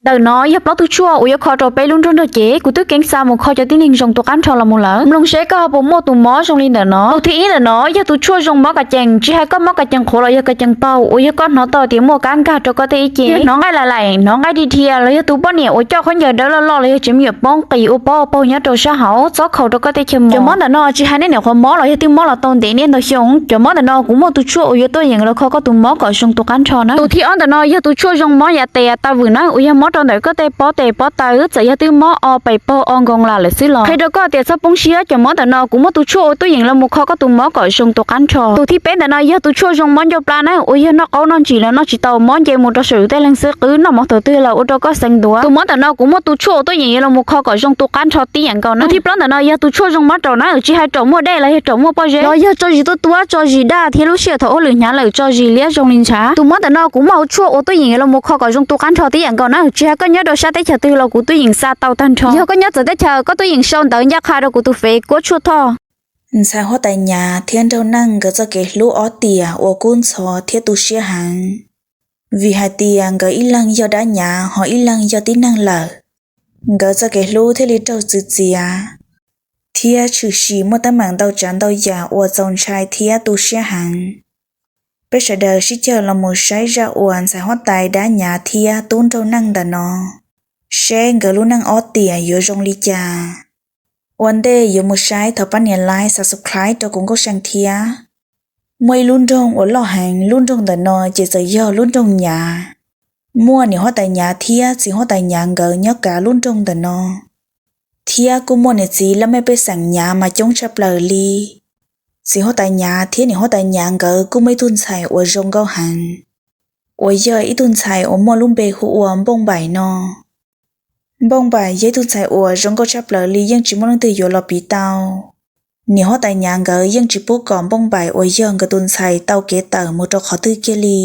Ntawm no yog plaub tug tshuaj uas yuav kho rau peb lub nroog nrog cev, kuv twb keev xa mus kho cov tib neeg zoo tu qab nrho los mus lawm. Mloog seb koj ho puas muaj tus mob zoo li ntawm no. Tus thib ib ntawm no yog tus tshuaj zoo mob kas cees, tsis hais koj mob kas cees qhuav los yog kas cees paug uas yog koj hnov tau tias muaj kab nkag rau koj tej ib ce, hnov nqaij laim laim, hnov nqaij dhia dhia, los yog tus poj niam uas coj khaub ncaws dawb loj loj los yog tsev me nyuam poob qis ua pob ua paug nyob rau sab hauv txob khaus rau koj tej chaw mos. Cov mob ntawm no tsis hais nej nyuam qhuav mob los yog twb mob los tau ntev niaj ntau xyoo, cov mob ntawm no kuv muaj tus tshuaj uas yuav tuaj yeem los kho koj tus mob kom zoo tu qab nrho na. Tus thib ob ntawm no yog tus tshuaj zoo mob yav tes yav taw vwm na, uas yog mob rau ntawm koj tej pob tes pob taw, txawm yog twb mob o pes paug o nkoos lam lawm xwb los qhia rau koj tias txhob poob siab, cov mob ntawm no kuv muaj tus tshuaj uas tuaj yeem los mus kho koj tus mob kom zoo tu qab nrho. Tus thib peb ntawm no yog tus tshuaj zoo mob ncauj plab na, uas yog noj qaub noj ntsis los noj tsis tau, mob nce mus rau saum tej leeg xwb qwb noj mov thaum twg los ua rau koj xeev ntuav. Tus mob ntawm no kuv muaj tus tshuaj uas tuaj yeem yuav los mus kho kom zoo tu qab nrho tib yam nkaus na. Tus thib plaub ntawm no yog tus tshuaj zoo mob raum na, tsis hais raum muaj dej los yog raum muaj pob zeb, los yog tso zis tuab tuab, tso zis daj thiab lub sij hawm thaum ua lwm hnyav lawm tso zis liab zoo li ntshav. Tus mob ntawm no kuv muaj hauv tshuaj uas tuaj yeem yuav los mus kho kom zoo tu qab nrho tib yam nkaus na, tsis hais koj nyob rau sab teb chaws twg los kuv tuaj yeem xa tau tag nrho. Yog koj nyob txawv teb chaws koj tuaj yeem sau ntawv ncaj qha rau kuv tus fev Kuab Tshuaj Thoj. Ntxhais huab tais Nyav thiab Nraug Neej nkawd txoj kev hlub ob tiam uas kub ntxhov thiab tu siab heev, vim hais tias nkawd ib leeg yog dab nyav ho ib leeg yog tib neeg lawm. Nkawd txoj kev hlub thiaj li raug txwv txiav, thiab tshwm sim muaj teeb meem ntau tsav ntau yam uas txaus ntshai thiab tu siab heev. Peb sawv daws sib caw los mus saib zaj uas ntxhais huab tais dab nyav thiab tub Nraug Neej ntawm no, seb nkawd lub neej ob tiam yuav zoo li cas. Ua ntej yuav mus saib thov pab nias like, subscribe rau kuv Nkauj See thiab. Muaj ib lub nroog uas loj heev, lub nroog ntawm no ces txawm yog lub nroog Nyav. Muaj niam huab tais Nyav thiab txiv huab tais Nyav nkawd nyob kav lub nroog ntawm no, thiab kuj muaj niam txiv laj mej pej xeem Nyav mas coob tshaj plaws li. Txiv huab tais Nyav thiab niam huab tais Nyav nkawd kuj muaj ib tug ntxhais uas zoo nkauj heev, uas yog ib tug ntxhais uas muaj lub npe hu ua Npauj Npaim no. Npauj Npaim yog ib tug ntxhais uas zoo nkauj tshaj plaws li, yeej tsis muaj leej twg yuav los piv tau. Niam huab tais Nyav nkawd yeej tsis pub kom Npauj Npaim uas yog nkawd tus ntxhais tau kev tawm mus rau qhov twg kiag li.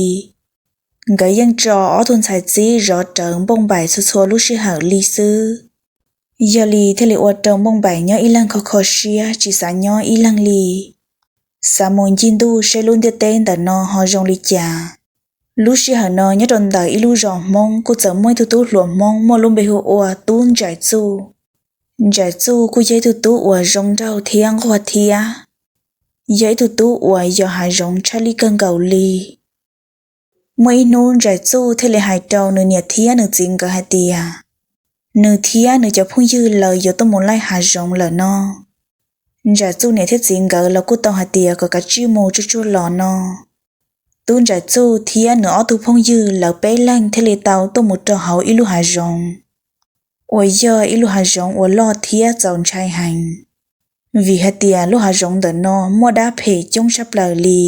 Nkawd yeej tso ob tug ntxhais txib zov rawv Npauj Npaim txhua txhua lub sij hawm li xwb. Yog li thiaj li ua rau Npauj Npaim nyob ib leeg kho kho siab tsis xav nyob ib leeg li, xav mus ncig ntuj seb lub ntiaj teb ntawm no ho zoo li cas. Lub sij hawm no nyob rau ntawm ib lub zos Hmoob kuj txawm muaj ib tug tub hluas Hmoob muaj lub npe hu ua Tub Ntsaim Txuj. Ntsaim Txuj kuj yog ib tug tub uas zoo nraug thiab nquag thiab, yog ib tug tub uas yos hav zoov tshaj lij kawg nkaus li. Muaj ib hnub Ntsaim Txuj thiaj li hais rau nws niam thiab nws txiv nkawd hais tias, nws thiab nws cov phooj ywg lawv yuav tuaj mus laij hav zoov lawm no. Ntsaim Txuj niam thiab txiv nkawd los kuj tau hais tias kom kav tsij mus tsuag tsuag los no. Tub Ntsaim Txuj thiab nws ob tug phooj ywg lawv peb leeg thiaj li tau tuaj mus rau hauv ib lub hav zoov, uas yog ib lub hav zoov uas loj thiab txaus ntshai heev, vim hais tias lub hav zoov ntawm no muaj dab phem coob tshaj plaws li.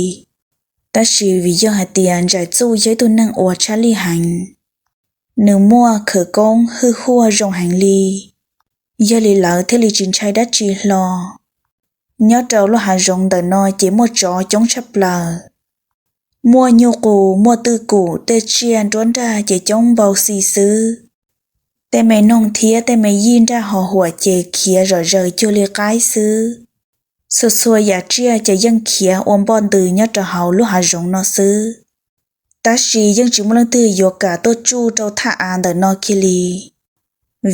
Tab sis vim yog hais tias Ntsaim Txuj yog ib tug neeg uas tshaj lij heev, nws muaj khawv koob hwj huaj zoo heev li, yog li lawv thiaj li tsis ntshai dab tsi hlo. Nyob rau lub hav zoov ntawm no ces muaj tsov coob tshaj plaws, muaj nyuj qus, muaj twj kum, tej tsiaj nruab nrag ces coob npau xi xwb. Tej me noog thiab tej me yij nraj ho huam ces khiav zom zaws cuag li qaib xwb. Txhua txhua yam tsiaj ces yeej khiav ua npoj ntws nyob rau hauv lub hav zoov no xwb. Tab sis yeej tsis muaj leej twg yuav kam tuaj tsuj rau thaj av ntawm no kiag li,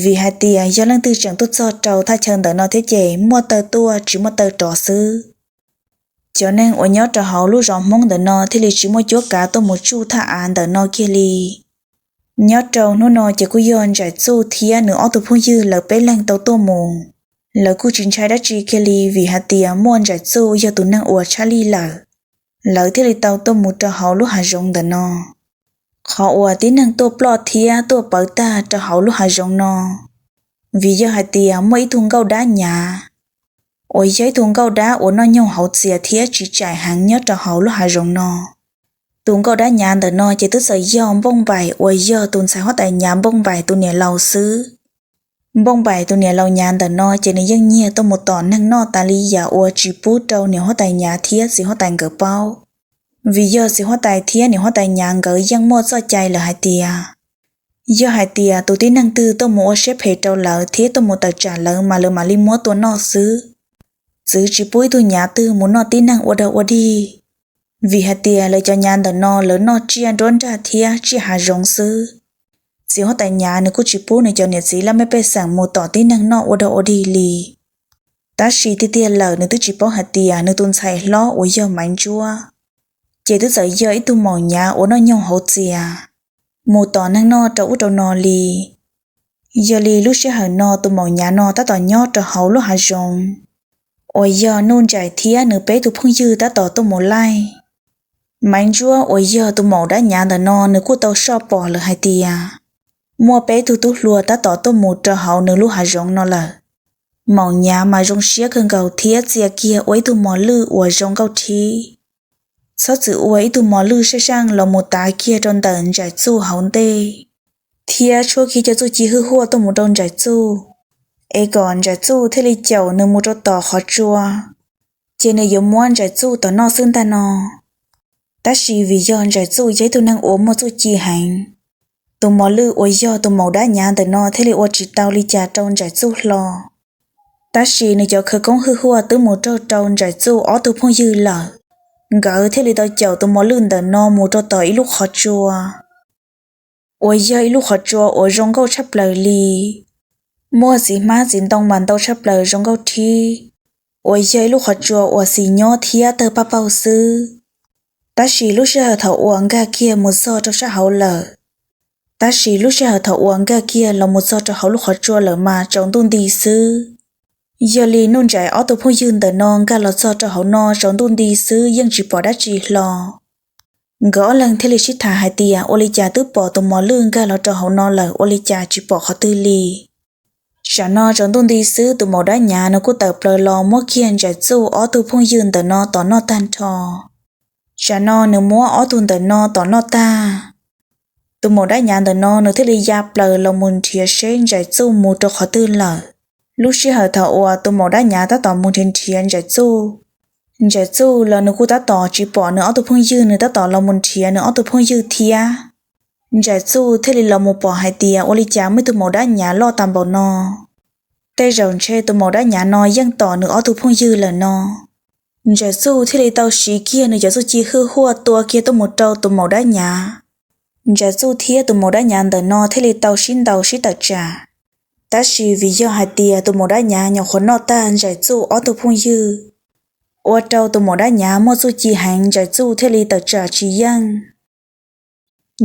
vim hais tias yog leej twg tseem tuaj txog rau thaj chaw ntawm no thiab ces muaj taw tuaj tsis muaj taw rov xwb. Cov neeg uas nyob rau hauv lub zos Hmoob ntawm no thiaj li tsis muaj cuab kav tuaj mus tsuj thaj av ntawm no kiag li. Nyob rau hnub no ces kuj yog Ntsaim Txuj thiab nws ob tug phooj ywg lawv peb leeg tau tuaj mus. Lawv kuj tsis ntshai dab tsi kiag li vim hais tias muaj Ntsaim Txuj yog tus neeg uas tshaj lij lawm, lawv thiaj li tau tuaj mus rau hauv lub hav zoov ntawm no. Qhov uas tib neeg tuaj ploj thiab tuaj pawv tag rau hauv lub hav zoov no, vim yog hais tias muaj ib tug nkauj dab nyav, uas yog ib tug nkauj dab uas noj nyoog hauv txias thiab tsis tsaim heev nyob rau hauv lub hav zoov no. Tus nkauj dab nyav ntawm no ces twb txawm yog Npauj Npaim uas yog tus ntxhais huab tais Nyav Npauj Npaim tus niam laus xwb. Npauj Npaim tus niam laus Nyav ntawm no ces nws yeej nyiag tuaj mus tom neeg noj tas li yam uas tsis pub rau niam huab tais Nyav thiab txiv huab tais nkawd paub. Vim yog txiv huab tais thiab niam huab tais Nyav nkawd yeej muaj txoj cai lawm hais tias, yog hais tias tus tib neeg twg tuaj mus ua siab phem rau lawv thiab tuaj mus tawm tsam lawv mas lawv mam li muab tua noj xwb. Txwv tsis pub ib tug nyav twg mus noj tib neeg ua dog ua dig, vim hais tias lawv cov nyav ntawm no lawv noj tsiaj nruab nrag thiab tsiaj hav zoov xwb. Txiv huab tais Nyav nws kuj tsis pub nws cov niam txiv laj mej pej xeem mus tom tib neeg noj ua dog ua dig li. Tab sis tiag tiag lawm nws twb tsis paub hais tias nws tus ntxhais hlob uas yog Maiv Ntsuab, ces twb txawm yog ib tug maum Nyav uas noj nyoog hauv txias, mus tom neeg noj rau ub rau no li. Yog li lub sij hawm no tus maum Nyav no tab tom nyob rau hauv lub hav zoov uas yog Nuj Ntsais thiab nws peb tug phooj ywg tab tom tuaj mus laij. Maiv Ntsuab uas yog tus maum dab Nyav ntawm no nws kuj tau soj pom lawm hais tias muaj peb tug tub hluas tab tom tuaj mus rau hauv nws lub hav zoov no lawm. Maum Nyav mas zoo siab kawg nkaus thiab txia kiag ua ib tug mos lwj uas zoo nkauj thib, txhob txwm ua ib tug mos lwj sab seej los mus tav kiag rau ntawm Ntsais Txuj hauv ntej, thiab tshuab kiag cov txuj ci hwj huaj tuaj mus rau Ntsais Txuj, es kom Ntsais Txuj thiaj li caum nws mus rau tom qhov tsua, ces nws yuav muab Ntsais Txuj tom noj xwb ntag no. Tab sis vim yog Ntsais Txuj yog ib tug neeg uas muaj txuj ci heev, tus mos lwj uas yog tus maum dab Nyav ntawm no thiaj li ua tsis tau li cas rau Ntsais Txuj hlo. Tab sis nws cov khawv koob hwj huaj twb mus raug rau Ntsais Txuj ob tug phooj ywg lawm, nkawd thiaj li tau caum tus mos lwj ntawm no mus rau tom ib lub qhov tsua uas yog ib lub qhov tsua uas zoo nkauj tshaj plaws li. Muaj txiv hmab txiv ntoo mas ntau tshaj plaws zoo nkauj thib, uas yog ib lub qhov tsua uas xis nyob thiab tawg paj paug xwb. Tab sis lub sij hawm thaum uas nkag kiag mus txog rau sab hauv lawm, tab sis lub sij hawm thaum uas nkag kiag los mus txog rau hauv lub qhov tsua lawm mas tsaus ntuj nti xwb. Yog li Nuj Ntsais ob tug phooj ywg ntawm no nkag los txog rau hauv no tsaus ntuj nti xwb yeej tsis pom dab tsi hlo. Nkawd ob leeg thiaj li sib tham hais tias ua li cas twb pom tus mos lwj nkag los rau hauv no lawm ua li cas tsis pom qhov twg li. Tsam no tsaus ntuj nti xwb tus maum dab Nyav nws kuj tawm plaws los muab kiag Ntsais Txuj ob tug phooj ywg ntawm no tom noj tag nrho. Tsam no nws muab ob tug ntawm no tom noj tag, tus maum dab Nyav ntawm no nws thiaj li ya plaws los mus nrhiav seb Ntsais Txuj mus rau qhov twg lawm. Lub sij hawm thaum uas tus maum dab Nyav tab tom mus nrhiav nrhiav Ntsais Txuj, Ntsais Txuj los nws kuj tab tom tsis pom nws ob tug phooj ywg, nws tab tom los mus nrhiav nws ob tug phooj ywg thiab. Ntsais Txuj thiaj li los mus pom hais tias ua li cas muaj ib tug maum dab Nyav loj tas npaum no. Tej zaum ntshe tus maum dab Nyav no yeej tom nws ob tug phooj ywg lawm no. Ntsais Txuj thiaj li tau siv kiag nws cov txuj ci hwj huaj tua kiag tuaj mus rau tus maum dab Nyav. Ntsais Txuj thiab tus maum dab Nyav ntawm no thiaj li tau sib ntaus sib tawm tsam. Tab sis vim yog hais tias tus maum dab Nyav nyuam qhuav noj tag Ntsais Txuj ob tug phooj ywg, ua rau tus maum dab Nyav muaj txuj ci heev, Ntsais Txuj thiaj li tawm tsam tsis yeej.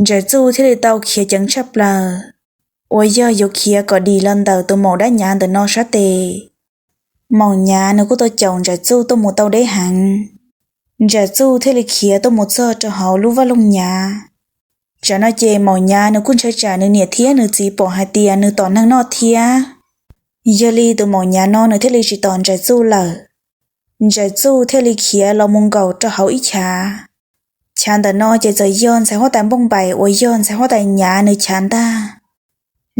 Ntsais Txuj thiaj li tau khiav ceev tshaj plaws, uas yog yuav khiav kom dim los ntawm tus maum dab Nyav ntawm no sab tes. Maum Nyav nws kuj tau caum Ntsais Txuj tuaj mus tau deb heev, Ntsais Txuj thiaj li khiav tuaj mus txog rau hauv lub vaj loog Nyav. Tsam no ces maum Nyav nws kuj ntshai tsam nws niam thiab nws txiv pom hais tias nws tom neeg noj thiab. Yog li tus maum Nyav no nws thiaj li tsis tom Ntsais Txuj lawm. Ntsais Txuj thiaj li khiav los mus nkaum rau hauv ib chav. Chav ntawm no ces txawm yog ntxhais huab tais Npauj Npaim uas yog ntxhais huab tais Nyav nws chav ntag.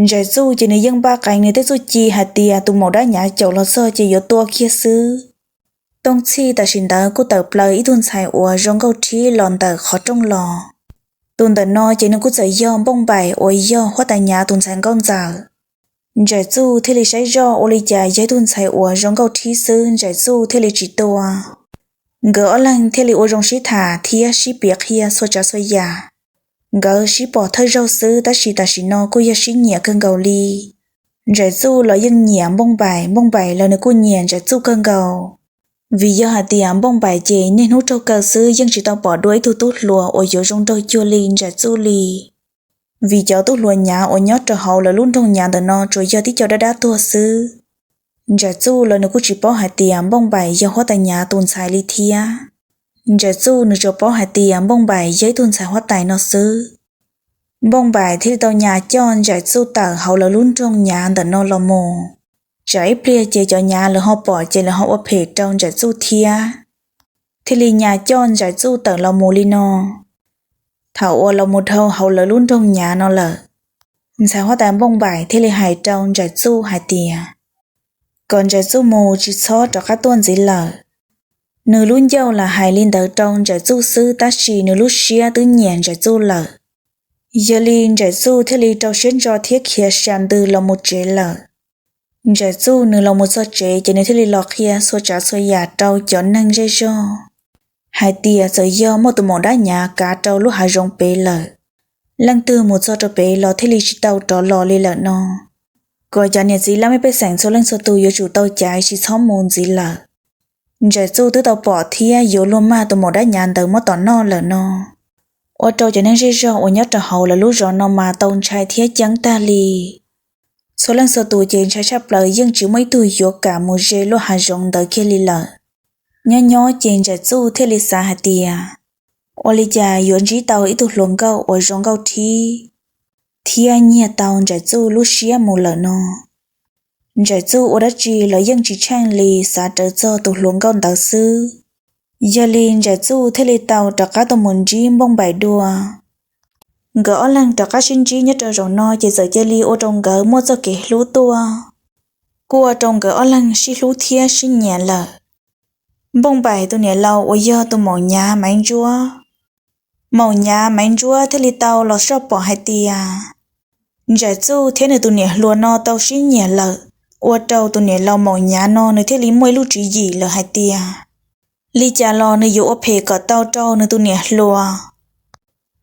Ntsais Txuj ces nws yeej npaj qees nws tej txuj ci hais tias tus maum dab Nyav caum los txog ces yuav tua kiag xwb. Tooj txhij tam sim ntawd kuj tawm plaws ib tug ntxhais uas zoo nkauj thib los ntawm qhov rooj los. Tus ntawm no ces nws kuj txawm yog Npauj Npaim uas yog huab tais Nyav tus ntxhais nkauj ntxawm. Ntsais Txuj thiaj li saib zoj ua li cas yog ib tug ntxhais uas zoo nkauj thib xwb Ntsais Txuj thiaj li tsis tua. Nkawd ob leeg thiaj li ua zoo sib tham thiab sib piav qhia txhua tsav txhua yam. Nkawd sib pom thawj zaug xwb tab sis tam sim no kuj yog sib nyiam kawg nkaus li. Ntsais Txuj los yeej nyiam Npauj Npaim, Npauj Npaim los nws kuj nyiam Ntsais Txuj kawg nkaus. Vim yog hais tias Npauj Npaim ces niaj hnub raug kaw xwb yeej tsis tau pom dua ib tug tub hluas uas yuav zoo nraug cuag li Ntsais Txuj li. Vim cov tub hluas Nyav uas nyob rau hauv lawv lub nroog Nyav ntawm no tsuas yog tib co dab dab tuag xwb. Ntsais Txuj los nws kuj tsis paub hais tias Npauj Npaim yog huab tais Nyav tus ntxhais li thiab. Ntsais Txuj nws tsuas paub hais tias Npauj Npaim yog ib tug ntxhais huab tais no xwb. Npauj Npaim thiaj li tau nyas coj Ntsais Txuj tawm hauv lawv lub nroog Nyav ntawm no los mus. Tsam ib pliag ces cov Nyav lawv ho pom ces lawv ho ua phem rau Ntsais Txuj thiab. Thiaj li nyas coj Ntsais Txuj tawm los mus li no. Thaum uas los mus dhau hauv lawv lub nroog Nyav no lawm, ntxhais huab tais Npauj Npaim thiaj li hais rau Ntsais Txuj hais tias kom Ntsais Txuj mus tsis txhob rov qab tuaj ntxiv lawm. Nws lub ncauj lam hais li ntawd rau Ntsais Txuj xwb tab sis nws lub siab twb nyiam Ntsais Txuj lawm. Yog li Ntsais Txuj thiaj li rau siab ntso thiab khiav sa ntws los mus tsev lawm. Ntsais Txuj nws los mus txog tsev ces nws thiaj li los qhia txhua tsav txhua yam rau cov neeg zej zog hais tias txawm yog muaj tus maum dab Nyav kav rau lub hav zoov pem lawm, leej twg mus txog rau pem los thiaj li tsis tau rov los li lawm no, kom cov niam txiv laj mej pej xeem txhua leej txhua tus yuav tsum tau caiv tsis txhob mus ntxiv lawm. Ntsaim Txuj twb tau pom thiab yuav luag mag tus maum dab nyav ntawd muab tom noj lawm no, ua rau cov neeg zej zog uas nyob rau hauv lawv lub zos no mas tau ntshai thiab ceeb tag li. Txhua leej txhua tus ces ntshai tshaj plaws yeej tsis muaj ib tug yuav kam mus ze luaj hav zoov ntawd kiag li lawm. Nyob nyob ces Ntsaim Txuj thiaj li xav hais tias, ua li cas yuav ntsib tau ib tug hluas nkauj uas zoo nkauj thiab, thiab nyiag tau Ntsaim Txuj lub siab mus lawm no. Ntsaim Txuj ua dab tsi los yeej tsis tsheej li, xav rawv txog tus hluas nkauj ntawd xwb. Yog li Ntsaim Txuj thiaj li tau rov qab tuaj mus ntsib Npauj Npaim dua. Nkawd ob leeg rov qab sib ntsib nyob rau zaum no ces txawm cia li ua rau nkawd muaj txoj kev hlub tuaj, kuj ua rau nkawd ob leeg sib hlub thiab sib nyiam lawm. Npauj Npaim tus niam laus uas yog tus maum nyav Maiv Ntsuab, maum nyav Maiv Ntsuab thiaj li tau los soj pom hais tias Ntsaim Txuj thiab nws tus niam hluas no tau sib nyiam lawm, ua rau tus niam laus maum nyav no nws thiaj li muaj ib lub tswv yim lawm hais tias li cas los nws yuav ua phem kom tau rau nws tus niam hluas,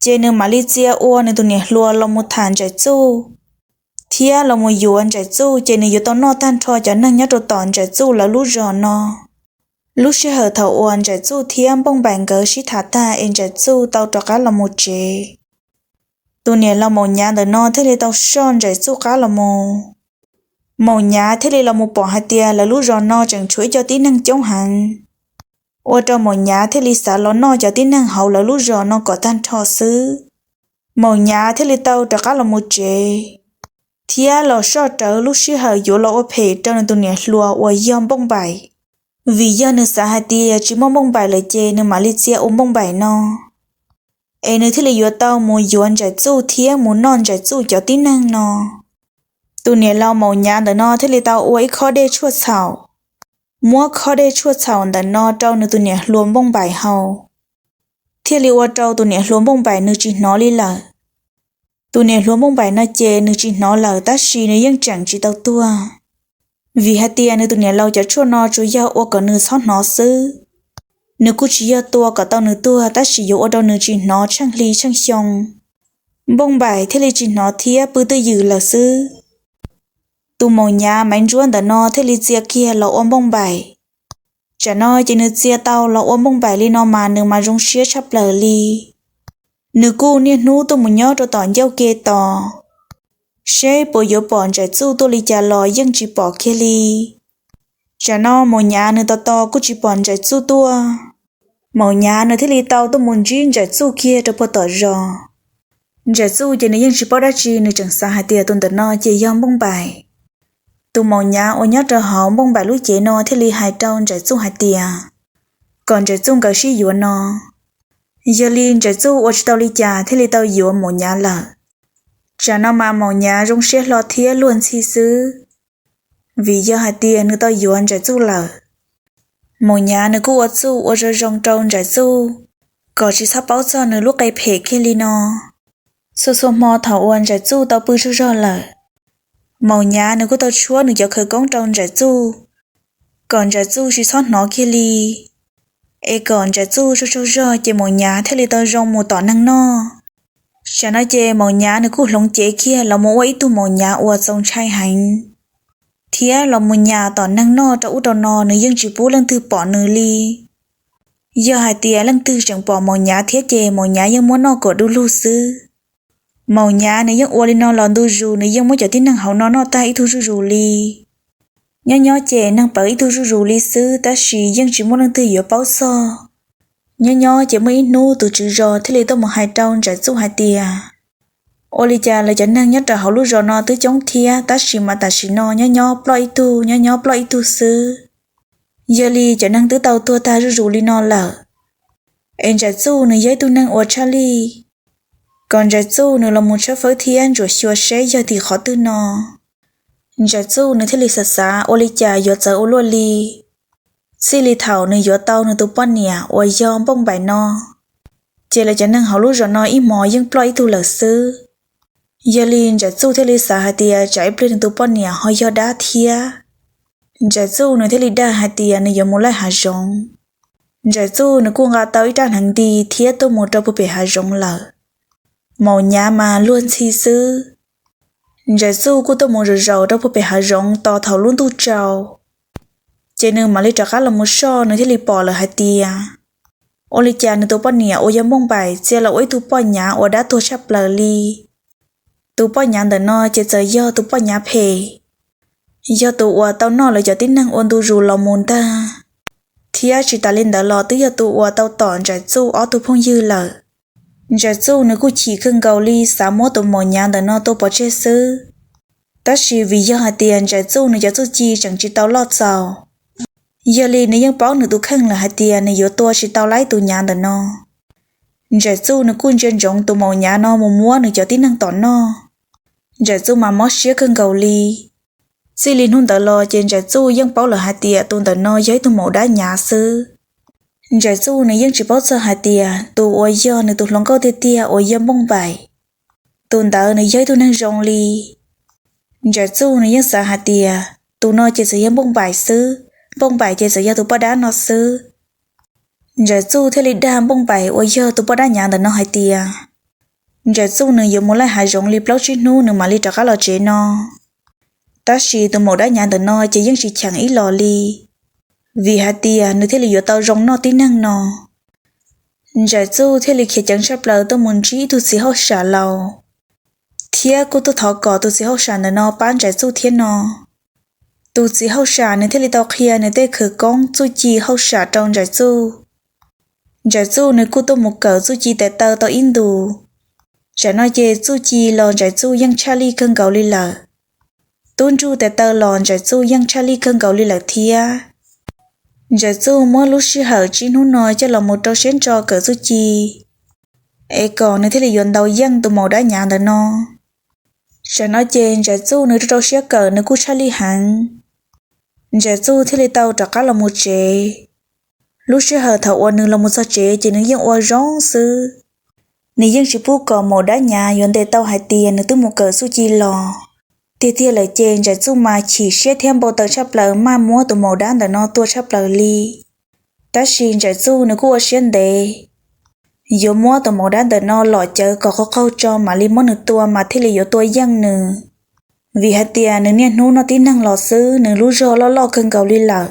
ces nws mam li txia ua nws tus niam hluas los mus tham Ntsaim Txuj thiab los mus yuav Ntsaim Txuj, ces nws yuav tau noj tag nrho cov neeg nyob rau tom Ntsaim Txuj lawv lub zos no. Lub sij hawm thaum uas Ntsaim Txuj thiab Npauj Npaim nkawd sib tham tag es Ntsaim Txuj tau rov qab los mus tsev, tus niam laus maum nyav ntawm no thiaj li tau soj Ntsaim Txuj qab los mus. Maum nyav thiaj li los mus pom hais tias lawv lub zos no tseem tshuav ib co tib neeg coob heev, ua rau maum nyav thiaj li xav los noj cov tib neeg hauv lawv lub zos no kom tag nrho xwb. Maum nyav thiaj li tau rov qab los mus tsev thiab los soj rawv lub sij hawm yuav los ua phem rau nws tus niam hluas uas yog Npauj Npaim, vim yog nws xav hais tias tsis muaj Npauj Npaim lawm ces nws mam li txia ua Npauj Npaim no, es nws thiaj li yuav tau mus yuav Ntsaim Txuj thiab mus noj Ntsaim Txuj cov tib neeg no. Tus niam laus maum nyav ntawm no thiaj li tau ua ib khob dej tshuaj txhaum, muab khob dej tshuaj txhaum ntawm no rau nws tus niam hluas Npauj Npaim haus, thiaj li ua rau tus niam hluas Npauj Npaim nws tsis hnov li lawm. Tus niam hluas Npauj Npaim no ces nws tsis hnov lawm tab sis nws yeej tseem tsis tau tuag, vim hais tias nws tus niam laus cov tshuaj no tsuas yog ua kom nws txhob hnov xwb. Nws kuj tsis yog tua kom tau nws tuag tab sis yuav ua rau nws tsis hnov tsheej hli tsheej xyoo. Npauj Npaim thiaj li tsis hnov thiab pw twj ywm lawm xwb. Tus maum nyav Maiv Ntsuab ntawm no thiaj li txia kiag los ua Npauj Npaim. Tsam no ces nws txia tau los ua Npauj Npaim li no mas nws mas zoo siab tshaj plaws li. Nws kuj niaj hnub tuaj mus nyob rau tom ncauj ke tos, seb puas yuav pom Ntsaim Txuj tuaj li cas los yeej tsis pom kiag li. Tsam no maum nyav nws tos tos kuj tsis pom Ntsaim Txuj tuaj. Maum nyav nws thiaj li tau tuaj mus ntsib Ntsaim Txuj kiag rau puag tom zos. Ntsaim Txuj ces nws yeej tsis paub dab tsi, nws tseem xav hais tias tus ntawm no ces yog Npauj Npaim. Tus maum nyav uas nyob rau hauv Npauj Npaim lub cev no thiaj li hais rau Ntsaim Txuj hais tias kom Ntsaim Txuj nkawd sib yuav no. Yog li Ntsaim Txuj ua tsis tau li cas thiaj li tau yuav maum nyav lawm. Tsam no mas maum nyav zoo siab hlo thiab luag ntxhi xwb, vim yog hais tias nws tau yuav Ntsaim Txuj lawm. Maum nyav nws kuj ua txuj ua zoo zoo rau Ntsaim Txuj, kom tsis txhob paub txog nws lub qe phem kiag li no. Txhua txhua hmo thaum uas Ntsaim Txuj tau pw tsaug zog lawm, maum nyav nws kuj tau tshuab nws cov khawv koob rau Ntsaim Txuj, kom Ntsaim Txuj tsis txhob hnov kiag li, es kom Ntsaim Txuj tsaug tsaug zog ces maum nyav thiaj li tau zoo mus tom neeg noj. Tsam no ces maum nyav nws kuj hloov cev kiag los mus ua ib tug maum nyav uas txaus ntshai heev, thiab los mus nyas tom neeg noj rau ub rau no, nws yeej tsis pub leej twg pom nws li. Yog hais tias leej twg tseem pom maum nyav thiab ces maum nyav yeej muab noj kom du lug xwb. Maum nyav nws yeej ua li no los ntu zus, nws yeej muab cov tib neeg hauv no noj tag ib tug zuj zus li. Nyob nyob ces neeg pawv ib tug zuj zus li xwb, tab sis yeej tsis muaj leej twg yuav paub txog. Nyob nyob ces muaj ib hnub tus tswv zos thiaj li tuaj mus hais rau Ntsaim Txuj hais tias, ua li cas lawv cov neeg nyob rau hauv lub zos no twb coob thiab, tab sis mas tam sim no nyob nyob ploj ib tug, nyob nyob ploj ib tug xwb. Yog li cov neeg twb tau tuag tag zuj zus li no lawm, es Ntsaim Txuj nws yog ib tug neeg uas tshaj lij, kom Ntsaim Txuj nws los mus tshawb fawb thiab ntsuam xyuas seb yog tim qhov twg no. Ntsaim Txuj nws thiaj li xav xav ua li cas yuav txawv ua luaj li. Txij li thaum nws yuav tau nws tus poj niam uas yog Npauj Npaim no, ces lawv cov neeg hauv lub zos no ib hmos yeej ploj ib tug lawm xwb. Yog li Ntsaim Txuj thiaj li xav hais tias tsam ib pliag nws tus poj niam ho yog dab thiab. Ntsaim Txuj nws thiaj li dag hais tias nws yuav mus laij hav zoov. Ntsaim Txuj nws kuj nqa tau ib rab hneev nti thiab tuaj mus rau puag pem hav zoov lawm. maum nyav mas luag ntxhi xwb. Ntsais Txuj kuj tuaj mus zaum zaum rau puag pem hav zoov tos thaum lub ntuj tsaus, ces nws mam li rov qab los mus soj, nws thiaj li pom lawm hais tias ua li cas nws tus poj niam uas yog Npauj Npaim txia los ua ib tug poj nyav uas dab tuag tshaj plaws li. Tus poj nyav ntawm no ces txawm yog tus poj nyav phem, yog tus uas tau noj lawv cov tib neeg ua ntu zus los mus ntag, thiab tsis tas li ntawd los twb yog tus uas tau tom Ntsais Txuj ob tug phooj ywg lawm. Ntsais Txuj nws kuj chim kawg nkaus li xav muab tus maum nyav ntawm no tua pov tseg xwb. Tab sis vim yog hais tias Ntsais Txuj nws cov txuj ci tseem tsis tau loj txaus, yog li nws yeej paub nws tus kheej lawm hais tias nws yuav tua tsis tau laib tus nyav ntawm no. Ntsais Txuj nws kuj ntsia ntsoov tus maum nyav no mus muab nws cov tib neeg tom noj. Ntsais Txuj mas mob siab kawg nkaus li. Txij li hnub ntawd los ces Ntsais Txuj yeej paub lawm hais tias tus ntawm no yog ib tug maum dab nyav xwb. Ntsais Txuj nws yeej tsis paub txog hais tias tus uas yog nws tus hluas nkauj tiag tiag uas yog Npauj Npaim, tus ntawd nws yog ib tug neeg zoo li. Ntsais Txuj nws yeej xav hais tias tus no ces txawm yog Npauj Npaim xwb, Npauj Npaim ces txawm yog tus poj dab no xwb. Ntsais Txuj thiaj li dag Npauj Npaim uas yog tus poj dab nyav ntawm no hais tias Ntsais Txuj nws yuav mus laij hav zoov li plaub tsib hnub nws mam li rov qab los tsev no. Tab sis tus maum dab nyav ntawm no ces yeej tsis cheem ib los li, vim hais tias nws thiaj li yuav tau zoo noj tib neeg no. Ntsais Txuj thiaj li khiav ceev tshaj plaws tuaj mus ntsib ib tug txiv hauj sam laus, thiab kuj tuaj thov kom tus txiv hauj sam ntawm no pab Ntsais Txuj thiab no. Tus txiv hauj sam nws thiaj li tau qhia nws tej khawv koob txuj ci hauj sam rau Ntsais Txuj. Ntsais Txuj nws kuj tuaj mus kawm txuj ci tes taw tau ib ntus. Tsam no ces txuj ci los Ntsais Txuj yeej tshaj lij kawg nkaus li lawm. Tub ntsuj tes taw los Ntsais Txuj yeej tshaj lij kawg nkaus li lawm thiab. Ntsais Txuj muab lub sij hawm tsib hnub no coj los mus rau siab ntso kawm txuj ci, es kom nws thiaj li yuav ntaus yeej tus maum dab nyav ntawm no. Tsam no ces Ntsais Txuj nws rau rau siab kawm nws kuj tshaj lij heev. Ntsais Txuj thiaj li tau rov qab los mus tsev. Lub sij hawm thaum uas nws los mus txog tsev ces nws yeej ua zoo xwb. Nws yeej tsis pub kom maum dab nyav yuav ntes tau hais tias nws twb mus kawm txuj ci los. Tiag tiag lawm ces Ntsais Txuj mas chim siab thiab npau taws tshaj plaws maj muab tus maum dab ntawm no tua tshaj plaws li. Tab sis Ntsais Txuj nws kuj ua siab ntev, yuav muab tus maum dab ntawm no lom cawv kom qaug qaug tso mam li muab nws tua mas thiaj li yuav tua yeej nws. Vim hais tias nws niaj hnub noj tib neeg los xwb, nws lub zog loj loj kawg nkaus li lawm.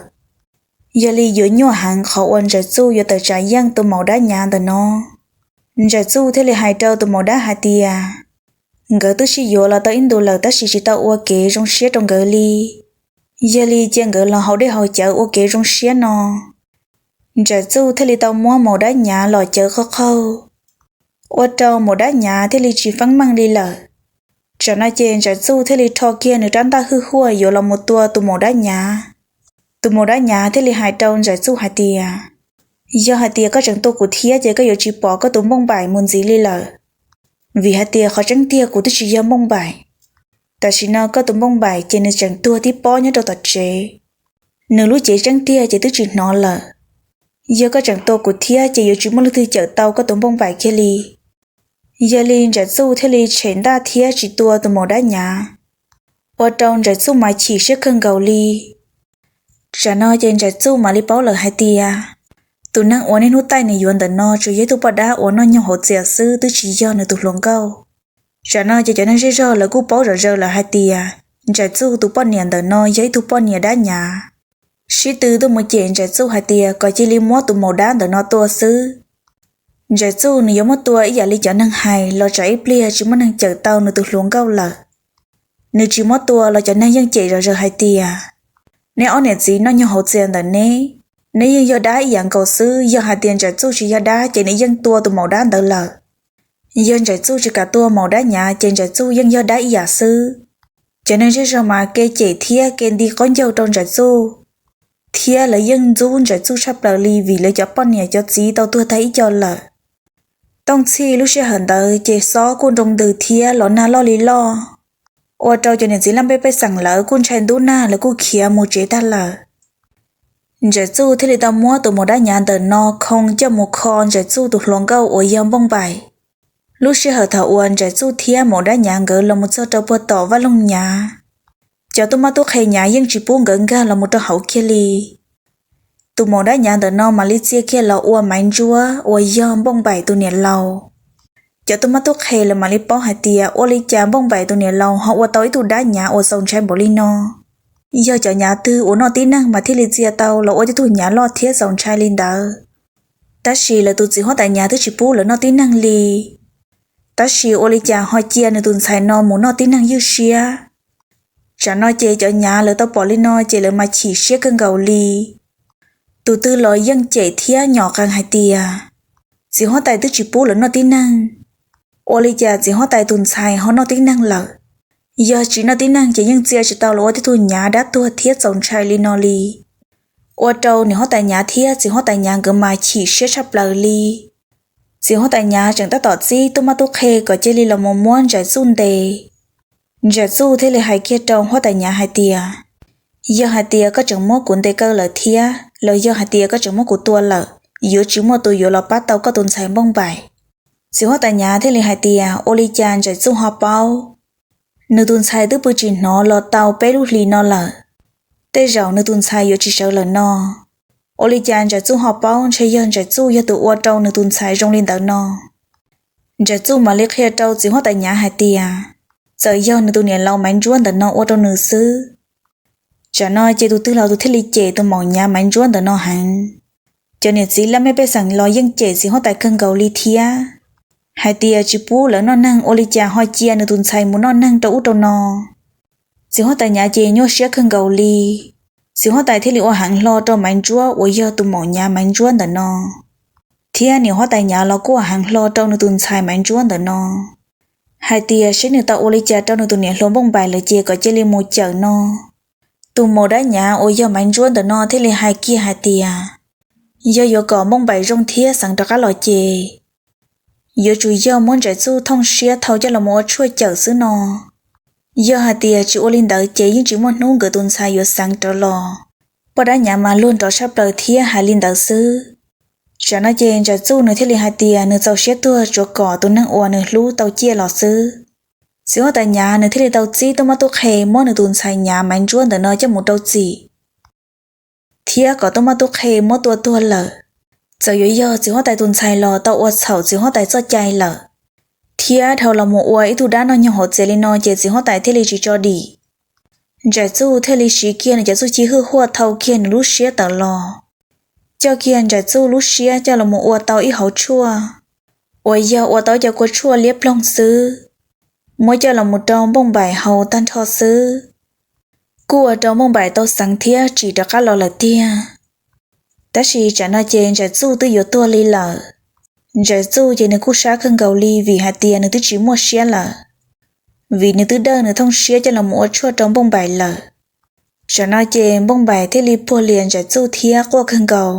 Yog li yuav nyuaj heev qhov uas Ntsais Txuj yuav tawm tsam yeej tus maum dab nyav ntawm no. Ntsais Txuj thiaj li hais rau tus maum dab hais tias, nkawd twb sib yuav los tau ib ntus lawm tab sis tsis tau ua kev zoo siab rau nkawd li. Yog li cia nkawd los haus dej haus cawv ua kev zoo siab no. Ntsais Txuj thiaj li tau muab maum dab nyav lom cawv qaug qaug, ua rau maum dab nyav thiaj li tsis feeb meej li lawm. Tsam no ces Ntsais Txuj thiaj li rho kiag nws rab ntaj hwj huaj yuav los mus tua tus maum dab nyav. Tus maum dab nyav thiaj li hais rau Ntsais Txuj hais tias, yog hais tias koj tseem tua kuv thiab ces koj yuav tsis pom koj tus Npauj Npaim mus ntxiv li lawm. Vim hais tias qhov tseeb tiag kuv twb tsis yog Npauj Npaim. Tam sim no koj tus Npauj Npaim ces nws tseem tuag tib pob nyob rau tom tsev. Nws lub cev tseeb tiag ces twb tsis hnov lawm. Yog koj tseem tua kuv thiab ces yuav tsis muaj leej twg cawm tau koj tus Npauj Npaim kiag li. Yog li Ntsais Txuj thiaj li tshem ntaj thiab tsis tua tus maum dab nyav, ua rau Ntsais Txuj mas chim siab kawg nkaus li. Tsam no ces Ntsais Txuj mam li paub lawm hais tias, tus neeg uas niaj hnub taij nws yuav ntawm no tsuas yog ib tug poj dab uas noj nyoog hauv txias xwb, twb tsis yog nws tus hluas nkauj. Tsam no ces cov neeg zej zog lawv kuj paub zom zaws lawm hais tias, Ntsais Txuj tus poj niam ntawm no yog ib tug poj niam dab nyav, sib tw tuaj mus cem Ntsais Txuj hais tias kom cia li muab tus maum dab ntawm no tua xwb. Ntsais Txuj nws yuav muab tua ib yam li cov neeg hais los tsam ib pliag tsis muaj neeg cawm tau nws tus hluas nkauj lawm. Nws tsis muab tua los cov neeg yeej cem zom zaws hais tias, neb ob niam txiv noj nyoog hauv txias ntawm neb, neb yeej yog dab ib yam nkaus xwb. Yog hais tias Ntsais Txuj tsis yog dab ces nws yeej tua tus maum dab ntawd lawm. Yog Ntsais Txuj tsis kam tua maum dab nyav ces Ntsais Txuj yeej yog dab ib yam xwb. Cov neeg zej zog mas kev cem thiab kev nti qaub ncaug rau Ntsais Txuj, thiab lawv yeej ntxub Ntsais Txuj tshaj plaws li vim lawv cov poj niam cov txiv tau tuag tag ib co lawm. Tooj txhij lub sij hawm ntawd ces xob kuj nroo ntws thiab los nag loj li loj, ua rau cov niam txiv laj mej pej xeem lawv kuj ntshai ntub nag, lawv kuj khiav mus tsev tag lawm. Ntsais Txuj thiaj li tau muab tus maum dab nyav ntawm no khoo coj mus kho Ntsais Txuj tus hluas nkauj uas yog Npauj Npaim. Lub sij hawm thaum uas Ntsais Txuj thiab maum dab nyav nkawd los mus txog rau puag tom vaj loog nyav, cov tub mab tub qhe nyav yeej tsis pub nkawd nkag los mus rau hauv kiag li. Tus maum dab nyav ntawm no mam li txia kiag los ua Maiv Ntsuab uas yog Npauj Npaim tus niam laus. Cov tub mab tub qhe lawv mam li paub hais tias ua li cas Npauj Npaim tus niam laus ho ua tau ib tug dab nyav uas txaus ntshai npaum li no. Yog cov nyav twg uas noj tib neeg mas thiaj li txia tau los ua tib tug nyav loj thiab txaus ntshai li ntawd. Tab sis lawv tus txiv huab tais nyav twb tsis pub lawv noj tib neeg li. Tab sis ua li cas ho cia nws tus ntxhais no mus noj tib neeg ywj siab. Tsam no ces cov nyav lawv tau pom li no ces lawv mas chim siab kawg nkaus li. Tus twg los yeej cem thiab nyom qees hais tias txiv huab tais twb tsis pub lawv noj tib neeg. Ua li cas txiv huab tais tus ntxhais ho noj tib neeg lawm? Yog tsis noj tib neeg ces yeej txia tsis tau los ua tib tug nyav dab tuag thiab txaus ntshai li no li. Ua rau niam huab tais nyav thiab txiv huab tais nyav nkawd mas chim siab tshaj plaws li. Txiv huab tais nyav tseem tab tom txib tub mab tub qhe kom cia li los mus muab Ntsais Txuj ntes. Ntsais Txuj thiaj li hais kiag rau huab tais nyav hais tias, yog hais tias koj tseem muab kuv ntes kaw lawm thiab los yog hais tias koj tseem muab kuv tua lawm, yuav tsis muaj tus yuav los pab tau koj tus ntxhais Npauj Npaim. Txiv huab tais nyav thiaj li hais tias ua li cas Ntsais Txuj ho paub? Nws tus ntxhais twb pw tsis hnov los tau peb lub hlis no lawm. Tej zaum nws tus ntxhais yuav tsis sawv lawm no. Ua li cas Ntsais Txuj ho paub ntshe yog Ntsais Txuj yog tus ua rau nws tus ntxhais zoo li ntawd no. Ntsais Txuj mam li qhia rau txiv huab tais nyav hais tias, txawm yog nws tus niam laus Maiv Ntsuab ntawm no ua rau nws xwb. Tsam no ces tus twg los tus thiaj li cem tus maum nyav Maiv Ntsuab ntawm no heev. Cov niam txiv laj mej pej xeem los yeej cem txiv huab tais kawg nkaus li thiab, hais tias tsis pub lawv noj neeg ua li cas ho cia nws tus ntxhais mus noj neeg rau ub rau no. Txiv huab tais nyav ces nyuaj siab kawg nkaus li. Txiv huab tais thiaj li ua heev hlo rau Maiv Ntsuab uas yog tus maum nyav Maiv Ntsuab ntawm no, thiab niam huab tais nyav los kuj ua heev hlo rau nws tus ntxhais Maiv Ntsuab ntawm no, hais tias seb nws tau ua li cas rau nws tus niam hluas Npauj Npaim lawm ces kom cia li mus cawm no. Tus maum dab nyav uas yog Maiv Ntsuab ntawm no thiaj li hais kiag hais tias, yog yuav kom Npauj Npaim zoo thiab xeev rov qab los ces yuav tsum yog muab Ntsais Txuj thooj siab thau coj los mus ua tshuaj cawm xwb no. Yog hais tias tsis ua li ntawd ces yeej tsis muaj hnub nkawd tus ntxhais yuav xeev rov los. Poj dab nyav mas luag nrov tshaj plaws thiab hais li ntawd xwb. Tsam no ces Ntsais Txuj nws thiaj li hais tias nws txaus siab tuag tsuav kom tus neeg uas nws hlub tau ciaj los xwb. Txiv huab tais nyav nws thiaj li tau txib tub mab tub qhe muab nws tus ntxhais nyav Maiv Ntsuab ntawm no coj mus rau txim, thiab kom tub mab tub qhe muab tua tuag lawm. Txawm yuav yog txiv huab tais tus ntxhais los tau ua txhaum txiv huab tais txoj cai lawm, thiab dhau los mus ua ib tug dab noj nyoog hauv tsev li no ces txiv huab tais thiaj li tsis tso dim. Ntsais Txuj thiaj li siv kiag nws cov txuj ci hwj huaj thau kiag nws lub siab tawm los, coj kiag Ntsais Txuj lub siab coj los mus ua tau ib hauv tshuaj, uas yog ua tau cov kua tshuaj liab ploog xwb, muab coj los mus rau Npauj Npaim haus tag nrho xwb. Kuj ua rau Npauj Npaim tau xeev thiab tsim rov qab los lawm tiag. Tab sis tsam no ces Ntsais Txuj twb yuav tuag li lawm. Ntsais Txuj ces nws kuj sab kawg nkaus li vim hais tias nws twb tsis muaj siab lawm, vim nws twb dawj nws thooj siab coj los mus ua tshuaj rau Npauj Npaim lawm. Tsam no ces Npauj Npaim thiaj li puag lias Ntsais Txuj thiab quaj kawg nkaus.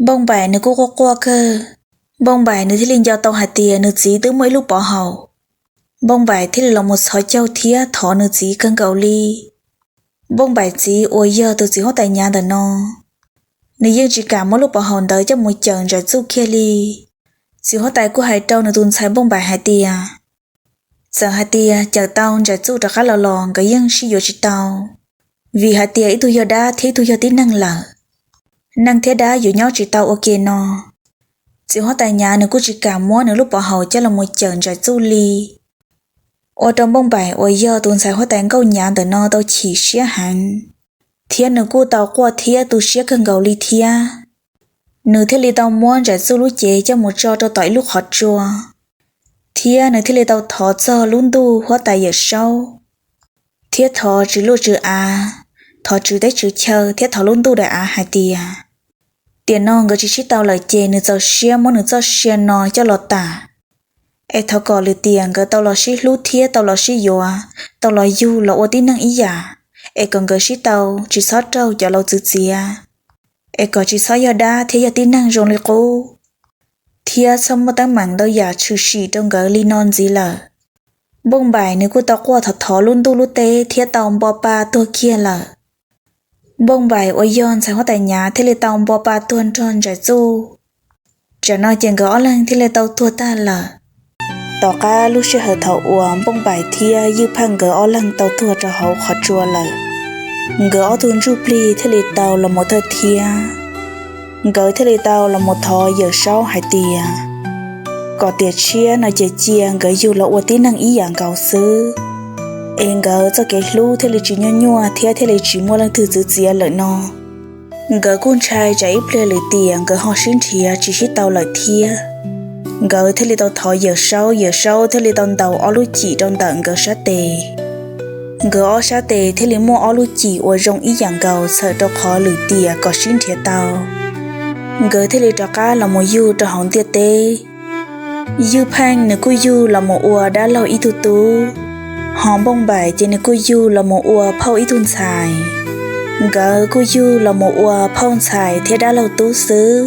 Npauj Npaim nws kuj quaj quaj kawg. Npauj Npaim nws thiaj li nco tau hais tias nws txiv twb muaj ib lub pov haum. Npauj Npaim thiaj li los mus txhos caug thiab thov nws txiv kawg nkaus li. Npauj Npaim txiv uas yog tus txiv huab tais nyav ntawm no, nws yeej tsis kam muab lub pov haum ntawd coj mus cawm Ntsais Txuj kiag li. Txiv huab tais kuj hais rau nws tus ntxhais Npauj Npaim hais tias, txawm hais tias cawm tau Ntsais Txuj rov qab los los nkawd yeej sib yuav tsis tau, vim hais tias ib tug yog dab thiab ib tug yog tib neeg lawm. Neeg thiab dab yuav nyob tsis tau ua ke no. Txiv huab tais nyav nws kuj tsis kam muab nws lub pov haum coj los mus cawm Ntsais Txuj li. Ua rau Npauj Npaim uas yog tus ntxhais huab tais nkauj nyav ntawm no tau chim siab heev, thiab nws kuj tau quaj thiab tu siab kawg nkaus li thiab. Nws thiaj li tau muab Ntsais Txuj lub cev coj mus tso rau tom ib lub qhov tsua, thiab nws thiaj li tau thov txog lub ntuj huab tais Yawm Saub, thiab thov tswv luaj tswv av, thov tswv teb tswv chaw thiab thov lub ntuj daim av hais tias, tiam no nkawd tsis sib tau lawm ces nws txaus siab muab nws txoj sia no coj los tam, es thov kom lwm tiam nkawd tau los sib hlub thiab tau los sib yuav, tau los yug los ua tib neeg ib yam, es kom nkawd sib tau tsis txhob raug cov laus txwv txiav, es kom tsis txhob yog dab thiab yog tib neeg zoo li qub, thiab txhob muaj teeb meem ntau yam tshwm sim rau nkawd li no ntxiv lawm. Npauj Npaim nws kuj tau quaj thov thov lub ntuj lub teb thiab tau npo pa tuag kiag lawm. Npauj Npaim uas yog ntxhais huab tais nyav thiaj li tau npo pa tuag nrog Ntsais Txuj. Tsam no ces nkawd ob leeg thiaj li tau tuag tag lawm. Tom qab lub sij hawm thaum uas Npauj Npaim thiab Ywj Phaj nkawd ob leeg tau tuag rau hauv qhov tsua lawm, nkawd ob tug ntsuj plig thiaj li tau los mus thawj thiab. Nkawd thiaj li tau los mus thov Yawm Saub hais tias, kom tiam tshiab no ces cia nkawd yug los ua tib neeg ib yam nkaus xwb, es nkawd txoj kev hlub thiaj li tsis nyuaj nyuaj thiab thiaj li tsis muaj leej twg txwv txiav lawm no. Nkawd kuj ntshai tsam ib pliag lwm tiam nkawd ho sib nrhiav tsis sib tau lawm thiab. Nkawd thiaj li tau thov Yawm Saub, Yawm Saub thiaj li tau ntaus ob lub cim rau ntawm nkawd sab tes. Nkawd ob sab tes thiaj li muaj ob lub cim uas zoo ib yam nkaus txhawm rau qhov lwm tiam kom sib nrhiav tau. Nkawd thiaj li rov qab los mus yug rau hauv ntiaj teb. Ywj Pheej nws kuj yug los mus ua dab laug ib tug tub, ho Npauj Npaim ces nws kuj yug los mus ua phauj ib tug ntxhais. Nkawd kuj yug los mus ua phauj ntxhais thiab dab laug tub xwb.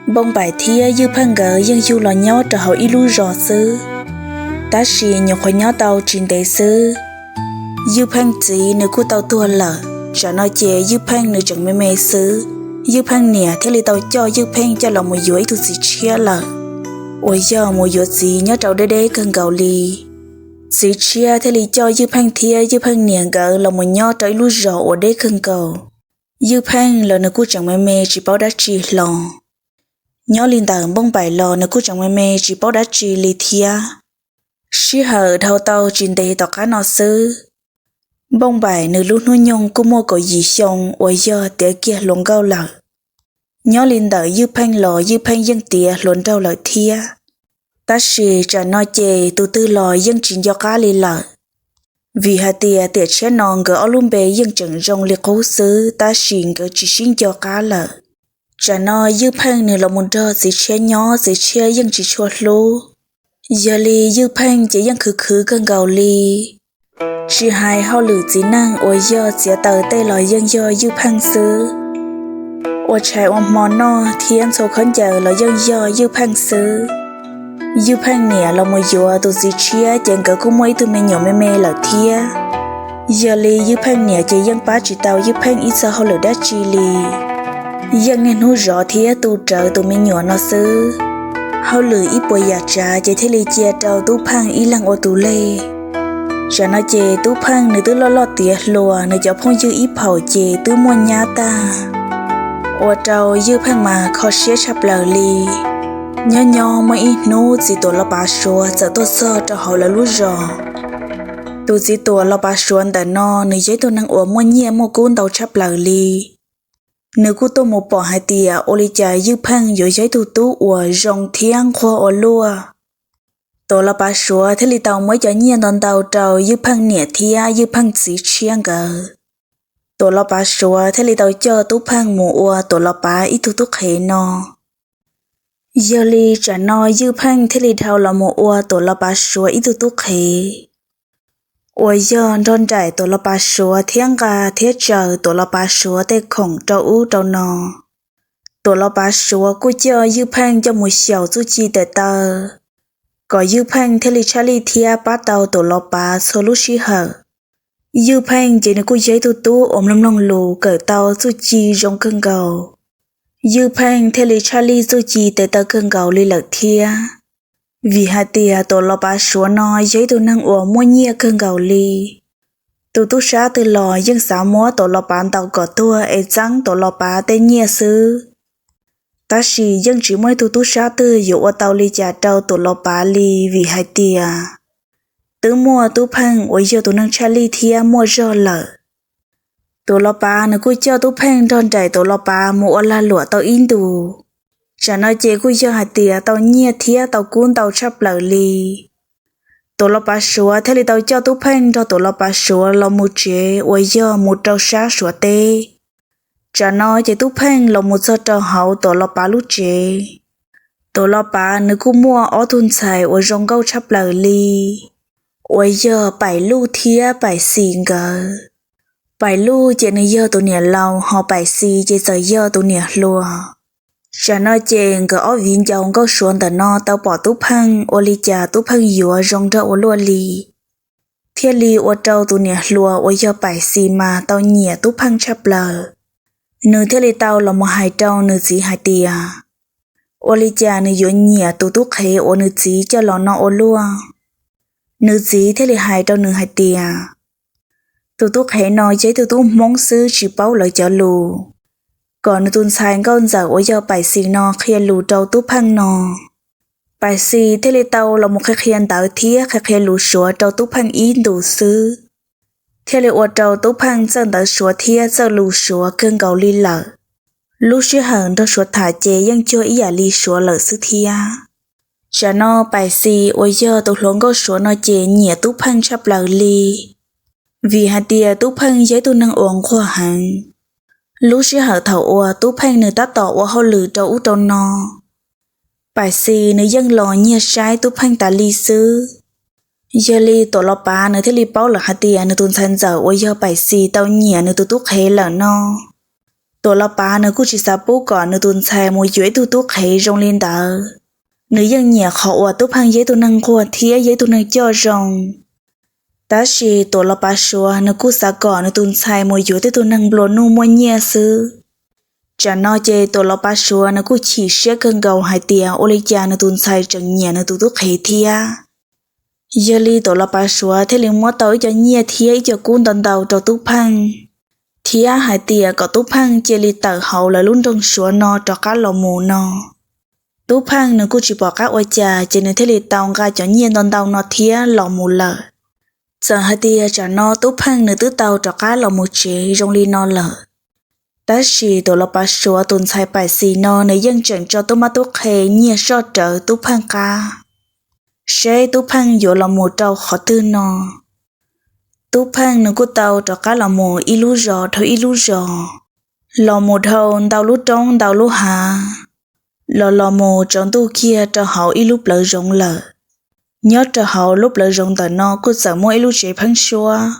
Npauj Npaim thiab Ywj Pheej nkawd yeej yug los nyob rau hauv ib lub zos xwb, tab sis nyuam qhuav nyob tau tsis ntev xwb, Ywj Pheej txiv nws kuj tau tuag lawm. Tsam no ces Ywj Pheej nws tseem me me xwb, Ywj Pheej niam thiaj li tau coj Ywj Pheej coj los mus yuav ib tug txiv tshiab lawm, uas yog mus yuav txiv nyob rau deb deb kawg nkaus li. Txiv tshiab thiaj li coj Ywj Pheej thiab Ywj Pheej niam nkawd los mus nyob rau ib lub zos uas deb kawg nkaus. Ywj Pheej los nws kuj tseem me me tsis paub dab tsi hlo. Nyob li ntawm Npauj Npaim los nws kuj tseem me me tsis paub dab tsi li thiab. Sij hawm dhau tau tsis ntev tom qab no xwb, Npauj Npaim nws lub hnub nyoog kuj muaj kaum yim xyoo uas yog tiav kiag hluas nkauj lawm. Nyob li ntawm Ywj Pheej los Ywj Pheej yeej tiav hluas nraug lawm thiab, tab sis tsam no ces tus twg los yeej tsis nco qab li lawm. Vim hais tias tiam tshiab no nkawd ob lub npe yeej tseem zoo li qub xwb, tab sis nkawd tsis sib nco qab lawm. Tsam no Ywj Pheej nws los mus nrog txiv tshiab nyob, txiv tshiab yeej tsis tshua hlub. Yog li Ywj Pheej ces yeej khwv khwv kawg nkaus li, tsis hais hauj lwm txiv neej uas yog txiav taws tej los yeej yog Ywj Pheej xwb, ua tshais ua hmo noj thiab ntxhua khaub ncaws los yeej yog Ywj Pheej xwb. Ywj Pheej niam los mus yuav tus txiv tshiab ces nkawd kuj muaj ib tug me nyuam me me lawm thiab. Yog li Ywj Pheej niam ces yeej pab tsis tau Ywj Pheej ib txog hauj lwm dab tsi li. Yeej niaj hnub zov thiab tu rawv tus me nyuam no xwb. Hauj lwm ib puas yam tsav ces thiaj li cia rau Tub Pheej ib leeg ua tus leg. Tsam no ces Tub Pheej nws twb loj loj tiav hluas, nws cov phooj ywg ib phaum ces twb muaj nyab tag, ua rau Ywj Pheej mas kho siab tshaj plaws li. Nyob nyob muaj ib hnub txiv tuam los pav Suav txawm tuaj txog rau hauv lawv lub zos. Tus txiv tuam los pav Suav ntawm no nws yog ib tug neeg uas muaj nyiaj muaj kub ntau tshaj plaws li. Nws kuj tuaj mus pom hais tias ua li cas Ywj Pheej yuav yog ib tug tub uas zoo thiab nquag ua luaj. Tuam los pav Suav thiaj li tau muab ib cov nyiaj ntau ntau rau Ywj Pheej niam thiab Ywj Pheej txiv tshiab nkawd. Tuam los pav Suav thiaj li tau coj Tub Pheej mus ua tuam los pav ib tug tub qhev no. Yog li tsam no Ywj Pheej thiaj li dhau los mus ua tuam los pav Suav ib tug tub qhev, uas yog nrog nraim tuam los pav Suav thiab nqa thiab tsaws tuam los pav Suav tej khoom rau ub rau no. Tuam los pav Suav kuj coj Ywj Pheej coj mus xyaum txuj ci tes taw, kom Ywj Pheej thiaj li tshaj lij thiab pab tau tuam los pav txhua lub sij hawm. Ywj Pheej ces nws kuj yog ib tug tub uas mloog mloog lus kawm tau txuj ci zoo kawg nkaus. Ywj Pheej thiaj li tshaj lij txuj ci tes taw kawg nkaus li lawm thiab. Vim hais tias tuam los pav Suav no yog ib tug neeg uas muaj nyiaj kawg nkaus li. Tus tub sab twg los yeej xav muab tuam los pav ntaus kom tuag es txeeb tuam los pav tej nyiaj xwb. Tab sis yeej tsis muaj ib tug tub sab twg yuav ua tau li cas rau tuam los pav li, vim hais tias twb muaj Tub Pheej uas yog tus neeg tshaj lij thiab muaj zog lawm. Tuam los pav nws kuj coj Tub Pheej nrog nraim tuam los pav mus ua lag luam tau ib ntus. Tsam no ces kuj yog hais tias tau nyiaj thiab tau kub ntau tshaj plaws li. Tuam los pav Suav thiaj li tau coj Tub Pheej nrog tuam los pav Suav los mus tsev uas yog mus rau sab Suav teb. Tsam no ces Tub Pheej los mus txog rau hauv tuam los pav lub tsev. Tuam los pav nws kuj muaj ob tug ntxhais uas zoo nkauj tshaj plaws li, uas yog Paim Luj thiab Paim Xis nkawd. Paim Luj ces nws yog tus niam laus, ho Paim Xis ces txawm yog tus niam hluas. Tsam no ces nkawd ob viv ncaus nkauj Suav ntawm no tau pom Tub Pheej ua li cas Tub Pheej yuav zoo nraug ua luaj li, thiaj li ua rau tus niam hluas uas yog Paim Xis mas tau nyiam Tub Pheej tshaj plaws. Nws thiaj li tau los mus hais rau nws txiv hais tias, ua li cas nws yuav nyiam tus tub qhev uas nws txiv coj los no ua luaj. Nws txiv thiaj li hais rau nws hais tias, tus tub qhev no yog ib tug tub Hmoob xwb tsis paub lawv cov lus, kom nws tus ntxhais nkauj ntxawm uas yog Paim Xis no qhia lus rau Tub Pheej no. Pais Xis thiaj li tau los mus qhia qhia ntawv thiab qhia qhia lus Suav rau Tub Pheej ib ntus xwb, thiaj li ua rau Tub Pheej txawj ntawv Suav thiab txawj lus Suav kawg nkaus li lawm. Lub sij hawm nrog Suav tham ces yeej cuag ib yam li Suav lawm xwb thiab. Tsam no Pais Xis uas yog tus hluas nkauj Suav no ces nyiam Tub Pheej tshaj plaws li, vim hais tias Tub Pheej yog ib tug neeg uas nquag heev. Lub sij hawm thaum uas Tub Pheej nws tab tom ua hauj lwm rau ub rau no, Pais Xis nws yeej los nyiag saib Tub Pheej tas li xwb. Yog li Tuam Los Pav nws thiaj li paub lawm hais tias nws tus ntxhais ntxawm uas yog Pais Xis tau nyiam nws tus tub qhev lawm no. Tuam Los Pav nws kuj tsis xav pub kom nws tus ntxhais mus yuav ib tug tub qhev zoo li ntawd. Nws yeej nyiam qhov uas Tub Pheej yog ib tug neeg nquag thiab yog ib tug neeg coj zoo. Tab sis Tuam Los Pav Suav nws kuj xav kom nws tus ntxhais mus yuav tib tug neeg nplua nuj muaj nyiaj xwb. Tsam no ces Tuam Los Pav Suav nws kuj chim siab kawg nkaus hais tias ua li cas nws tus ntxhais tseem nyiam nws tus tub qhev thiab. Yog li Tuam Los Pav Suav thiaj li muab tau ib co nyiaj thiab ib co kub ntau ntau rau Tub Pheej, thiab hais tias kom Tub Pheej cia li tawm hauv lawv lub nroog Suav no rov qab los mus no. Tub Pheej nws kuj tsis pom qab ua cas ces nws thiaj li tau nqa cov nyiaj ntau ntau no thiab los mus lawm. Txawm hais tias tsam no Tub Pheej nws twb tau rov qab los mus tsev zoo li no lawm, tab sis Tuam Los Pav Suav tus ntxhais Pais Xis no nws yeej tseem tso tub mab tub qhe nyiag soj rawv Tub Pheej qab, seb Tub Pheej yuav los mus rau qhov twg no. Tub Pheej nws kuj tau rov qab los mus ib lub zos dhau ib lub zos, los mus dhau ntau lub roob ntau lub hav, los los mus tsaus ntuj kiag rau hauv ib lub plawv zoov lawm. Nyob rau hauv lub plawv zoov ntawm no kuj txawm muaj ib lub tsev pheeb suab.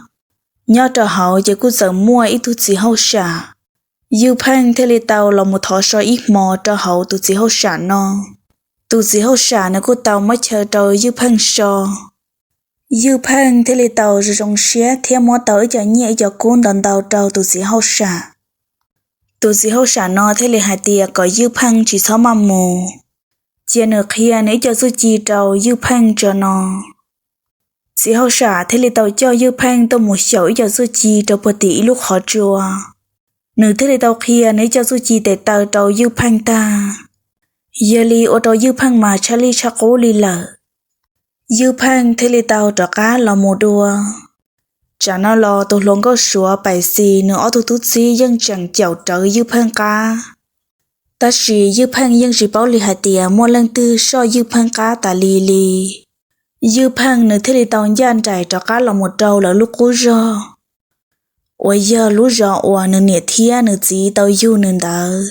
Nyob rau hauv ces kuj txawm muaj ib tug txiv hauj sam. Ywj Pheej thiaj li tau los mus thov so ib hmo rau hauv tus txiv hauj sam no. Tus txiv hauj sam nws kuj tau muab chaw rau Ywj Pheej so. Ywj Pheej thiaj li tau zoo zoo siab thiab muab tau ib co nyiaj ib co kub ntau ntau rau tus txiv hauj sam. Tus txiv hauj sam no thiaj li hais tias kom Ywj Pheej tsis txhob maj mus, cia nws qhia nws ib co txuj ci rau Ywj Pheej tso no. Txiv hauj sam thiaj li tau coj Ywj Pheej tuaj mus xyaum ib co txuj ci rau puag tim ib lub qhov tsua. Nws thiaj li tau qhia nws ib co txuj ci tes taw rau Ywj Pheej tag. Yog li ua rau Ywj Pheej mas tshaj lij tshaj qub li lawm. Ywj Pheej thiaj li tau rov qab los mus dua. Tsam no los tus hluas nkauj Suav Pais Xis nws ob tug tub txib yeej tseem caum rawv Ywj Pheej qab. Tab sis Ywj Pheej yeej tsis paub li hais tias muaj leej twg soj Ywj Pheej qab tas li li. Ywj Pheej nws thiaj li tau ncaj nraim rov qab los mus rau lawv lub qub zog, uas yog lub zos uas nws niam thiab nws txiv tau yug nws ntawd.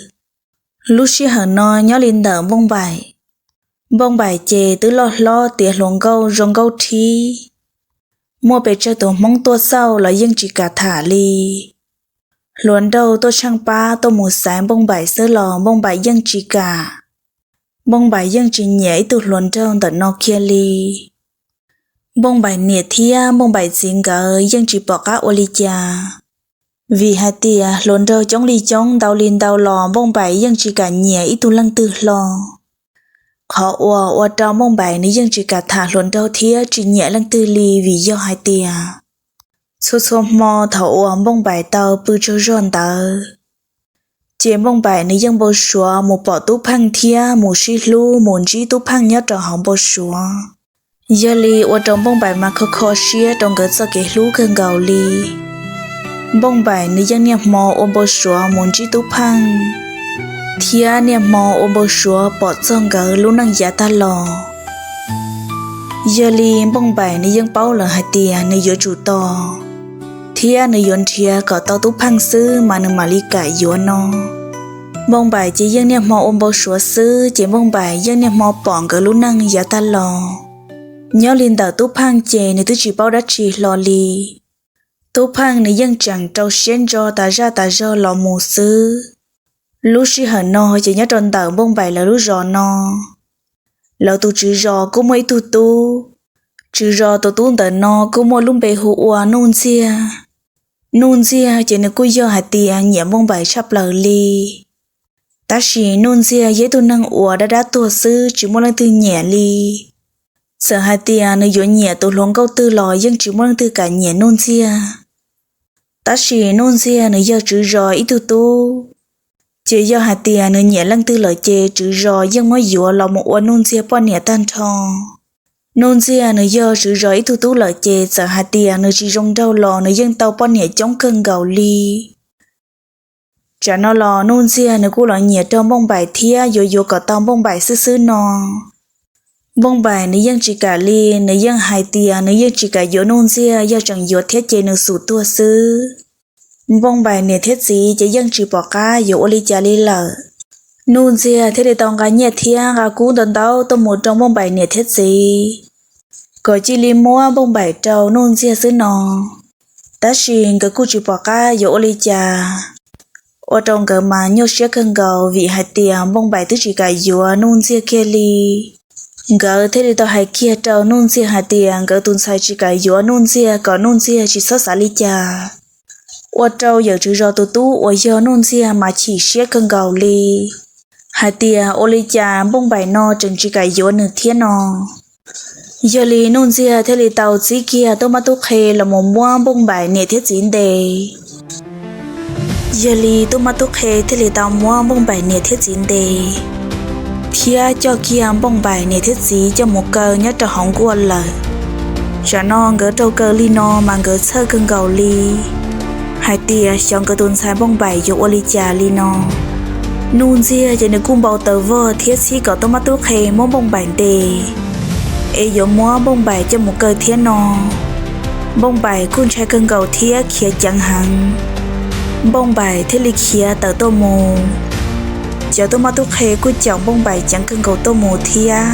Lub sij hawm no nyob li ntawm Npauj Npaim, Npauj Npaim ces twb loj hlob tiav hluas nkauj zoo nkauj rhib. Muaj pes tsawg tus Hmoob tuaj xauj los yeej tsis kam tham li. Hluas nraug tuaj tsheej pab tuaj mus xaiv Npauj Npaim xwb los Npauj Npaim yeej tsis kam. Npauj Npaim yeej tsis nyiam ib tug hluas nraug ntawm no kiag li. Npauj Npaim niam thiab Npauj Npaim txiv nkawd yeej tsis pom qab ua li cas, vim hais tias hluas nraug coob li coob ntau li ntau los Npauj Npaim yeej tsis kam nyiam ib tug leej twg hlo. Qhov uas ua rau Npauj Npaim nws yeej tsis kam tham hluas nraug thiab tsis nyiam leej twg li vim yog hais tias txhua txhua hmo thaum uas Npauj Npaim tau pw tsaug zog ntawd, ces Npauj Npaim nws yeej npau suav mus pom Tub Pheej thiab mus sib hlub mus ntsib Tub Pheej nyob rau hauv npau suav. Yog li ua rau Npauj Npaim mas kho kho siab rau nkawd txoj kev hlub kawg nkaus li. Npauj Npaim nws yeej niaj hmo ua npau suav mus ntsib Tub Pheej, thiab niaj hmo ua npau suav pom txog nkawd lub neej yav tag los. Yog li Npauj Npaim nws yeej paub lawm hais tias nws yuav tsum tos, thiab nws yuav nrhiav kom tau Tub Pheej xwb mas nws mam li kam yuav no. Npauj Npaim ces yeej niaj hmo ua npau suav xwb ces Npauj Npaim yeej niaj hmo pom nkawd lub neej yav tag los. Nyob li ntawm Tub Pheej ces nws twb tsis paub dab tsi hlo li. Tub Pheej nws yeej tseem rau siab ntso tas zaj tas zog los mus xwb. Lub sij hawm no ces nyob rau ntawm Npauj Npaim lawv lub zos no, lawv tus tswv zos kuj muaj ib tug tub. Tswv zos tus tub ntawm no kuj muaj lub npe hu ua Nuj Ntxiag. Nuj Ntxiag ces nws kuj yog hais tias nyiam Npauj Npaim tshaj plaws li. Tab sis Nuj Ntxiag yog ib tug neeg uas dab dab tuag xwb tsis muaj leej twg nyiam li. Txawm hais tias nws yuav nyiam tus hluas nkauj twg los yeej tsis muaj leej twg kam nyiam Nuj Ntxiag. Tab sis Nuj Ntxiag nws yog tswv zos ib tug tub, Ces yog hais tias nws nyiam leej twg lawm ces tswv zos yeej muab yuav los mus ua Nuj Ntxiag poj niam tag nrho. Nuj Ntxiag nws yog tswv zos ib tug tub lawm ces txawm hais tias nws tsis zoo nraug los nws yeej tau poj niam coob kawg nkaus li. Tsam no los Nuj Ntxiag nws kuj los nyiam rau Npauj Npaim thiab yuav yuav kom tau Npauj Npaim xwb xwb no. Npauj Npaim nws yeej tsis kam li, nws yeej hais tias nws yeej tsis kam yuav Nuj Ntxiag, yog tseem yuav thiab ces nws xum tuag xwb. Npauj Npaim niam thiab txiv ces yeej tsis pom qab yuav ua li cas li lawm. Nuj Ntxiag thiaj li tau nqa nyiaj thiab nqa kub ntau ntau tuaj mus rau Npauj Npaim niam thiab txiv, kom cia li muab Npauj Npaim rau Nuj Ntxiag xwb no. Tab sis nkawd kuj tsis pom qab yuav ua li cas, ua rau nkawd mas nyuaj siab kawg nkaus vim hais tias Npauj Npaim twb tsis kam yuav Nuj Ntxiag kiag li. Nkawd thiaj li tau hais kiag rau Nuj Ntxiag hais tias nkawd tus ntxhais tsis kam yuav Nuj Ntxiag kom Nuj Ntxiag tsis txhob xav li cas. Ua rau yawm tswv zos tus tub uas yog Nuj Ntxiag mas chim siab kawg nkaus li, hais tias ua li cas Npauj Npaim no tseem tsis kam yuav nws thiab no. Yog li Nuj Ntxiag thiaj li tau txib kiag tub mab tub qhe los mus muab Npauj Npaim niam thiab txiv ntes. Yog li tub mab tub qhe thiaj li tau muab Npauj Npaim niam thiab txiv ntes, thiab coj kiag Npauj Npaim niam thiab txiv coj mus kaw nyob rau hauv nkuaj lawm. Tsam no nkawd raug kaw li no mas nkawd txhawj kawg nkaus li, hais tias xyov nkawd tus ntxhais Npauj Npaim yuav ua li cas li no. Nuj Ntxiag ces nws kuj npau taws vog thiab txhib kom tub mab tub qhe muab Npauj Npaim ntes, es yuav muab Npauj Npaim coj mus kaw thiab no. Npauj Npaim kuj ntshai kawg nkaus thiab khiav ceev heev. Npauj Npaim thiaj li khiav tawm tuaj mus. Cov tub mab tub qhe kuj caum Npauj Npaim ceev kawg nkaus tuaj mus thiab.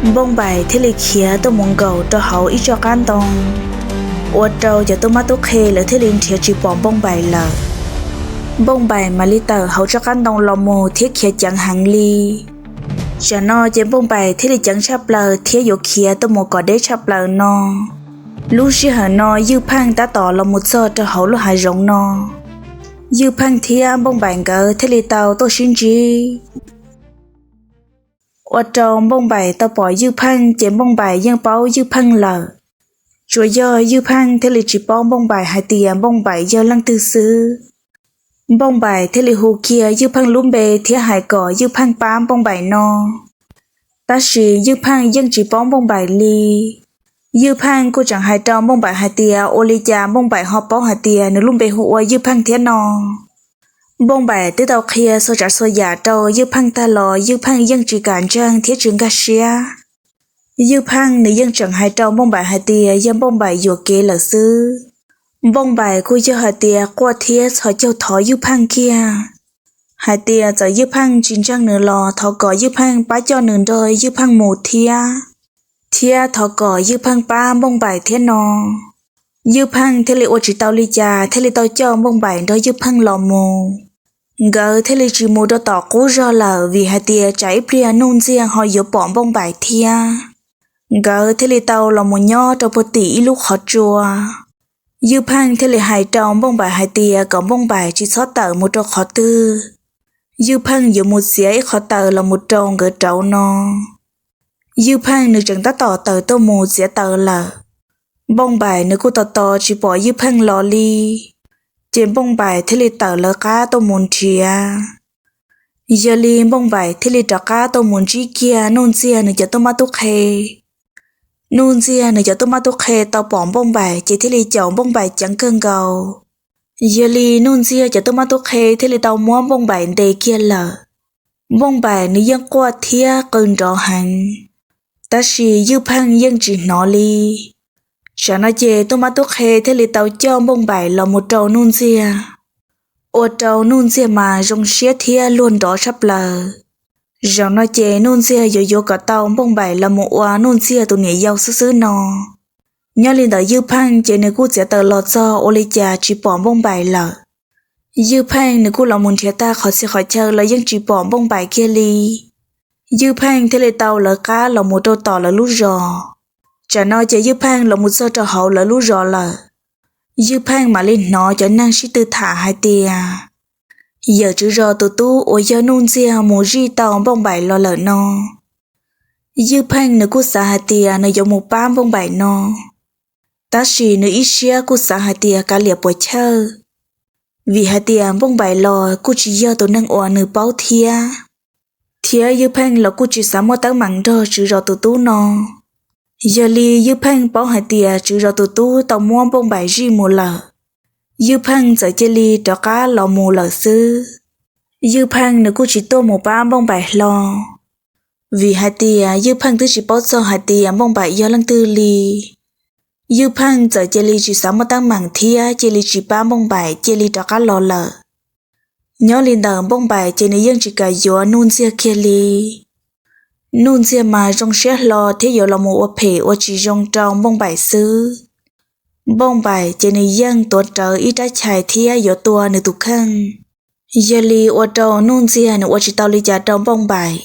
Npauj Npaim thiaj li khiav tuaj mus nkaum rau hauv ib tsob qab ntoo, ua rau cov tub mab tub qhe lawv thiaj li nrhiav tsis pom Npauj Npaim lawm. Npauj Npaim mam li tawm hauv tsob qab ntoo los mus thiab khiav ceev heev li. Tsam no ces Npauj Npaim thiaj li ceev tshaj plaws thiab yuav khiav tuaj mus kom deb tshaj plaws no. Lub sij hawm no Ywj Pheej tab tom los mus txog rau hauv lub hav zoov no. Ywj Pheej thiab Npauj Npaim nkawd thiaj li tau tuaj sib ntsib. Ua rau Npauj Npaim tau pom Ywj Pheej ces Npauj Npaim yeej paub Ywj Pheej lawm. Tsuas yog Ywj Pheej thiaj li tsis paub Npauj Npaim hais tias Npauj Npaim yog leej twg xwb. Npauj Npaim thiaj li hu kiag Ywj Pheej lub npe thiab hais kom Ywj Pheej pab Npauj Npaim no. Tab sis Ywj Pheej yeej tsis paub Npauj Npaim li. Ywj Pheej kuj tseem hais rau Npauj Npaim hais tias ua li cas Npauj Npaim ho paub hais tias nws lub npe hu ua Ywj Pheej thiab no. Npauj Npaim twb tau qhia txhua tsav txhua yam rau Ywj Pheej tag los Ywj Pheej yeej tsis kam ntseeg thiab tsis nkag siab. Ywj Pheej nws yeej tseem hais rau Npauj Npaim hais tias yog Npauj Npaim yuam kev lawm xwb. Npauj Npaim kuj yog hais tias quaj thiab txhos caug thov Ywj Pheej kiag, hais tias txawm Ywj Pheej tsis ntseeg nws los thov kom Ywj Pheej pab coj nws nrog Ywj Pheej mus thiab, thiab thov kom Ywj Pheej pab Npauj Npaim thiab no. Ywj Pheej thiaj li ua tsis tau li cas thiaj li tau coj Npauj Npaim nrog Ywj Pheej los mus. Nkawd thiaj li tsis mus rau tom qub zog lawm vim hais tias tsam ib pliag Nuj Ntxiag ho yuav pom Npauj Npaim thiab. Nkawd thiaj li tau los mus nyob rau puag tim ib lub qhov tsua. Ywj Pheej thiaj li hais rau Npauj Npaim hais tias kom Npauj Npaim tsis txhob tawm mus rau qhov twg. Ywj Pheej yuav mus txiav ib qhov taws los mus rau nkawd rauv no. Ywj Pheej nws tseem tab tom tawm tuaj mus txiav taws lawm. Npauj Npaim nws kuj tos tos tsis pom Ywj Pheej los li, ces Npauj Npaim thiaj li tawm lawv qab tuaj mus nrhiav. Yog li Npauj Npaim thiaj li rov qab tuaj mus ntsib kiag Nuj Ntxiag nws cov tub mab tub qhe. Nuj Ntxiag nws cov tub mab tub qhe tau pom Npauj Npaim ces thiaj li caum Npauj Npaim ceev kawg nkaus. Yog li Nuj Ntxiag cov tub mab tub qhe thiaj li tau muab Npauj Npaim ntes kiag lawm. Npauj Npaim nws yeej quaj thiab qw nrov heev, tab sis Ywj Pheej yeej tsis hnov li. Tsam no ces tub mab tub qhe thiaj li tau coj Npauj Npaim los mus rau Nuj Ntxiag, ua rau Nuj Ntxiag mas zoo siab thiab luag nrov tshaj plaws. Zaum no ces Nuj Ntxiag yuav yuav kom tau Npauj Npaim los mus ua Nuj Ntxiag tus niam yau xwb xwb no. Nyob li ntawm Ywj Pheej ces nws kuj txiav taws los txog ua li cas tsis pom Npauj Npaim lawm. Ywj Pheej nws kuj los mus nrhiav tag qhov txhia qhov chaw los yeej tsis pom Npauj Npaim kiag li. Ywj Pheej thiaj li tau lawv qab los mus rau tom lawv lub zos. Tsam no ces Ywj Pheej los mus txog rau hauv lawv lub zos lawm. Ywj Pheej mam li hnov cov neeg sib tw tham hais tias yawm tswv zos tus tub uas yog Nuj Ntxiag mus zij tau Npauj Npaim los lawm no. Ywj Pheej nws kuj xav hais tias nws yuav mus pab Npauj Npaim no, tab sis nws ib siab kuj xav hais tias kav liam puas chawj. vim hais tias Npauj Npaim los kuj tsis yog tus neeg uas nws paub thiab, thiab Ywj Pheej los kuj tsis xav muaj teeb meem nrog Tswv Zos tus tub no. Yog li Ywj Pheej paub hais tias Tswv Zos tus tub tau muab Npauj Npaim zij mus lawm, Ywj Pheej txawm cia li rov qab los mus lawm xwb. Ywj Pheej nws kuj tsis tuaj mus pab Npauj Npaim hlo, vim hais tias Ywj Pheej twb tsis paub txog hais tias Npauj Npaim yog leej twg li. Ywj Pheej txawm cia li tsis xav muaj teeb meem thiab cia li tsis pab Npauj Npaim, cia li rov qab los lawm. Nyob li ntawm Npauj Npaim ces nws yeej tsis kam yuav Nuj Ntxiag kiag li. Nuj Ntxiag mas zoo siab hlo thiab yuav los mus ua phem ua tsis zoo rau Npauj Npaim xwb. Npauj Npaim ces nws yeej tuav rawv ib rab chais thiab yuav tua nws tus kheej. Yog li ua rau Nuj Ntxiag nws ua tsis tau li cas rau Npauj Npaim.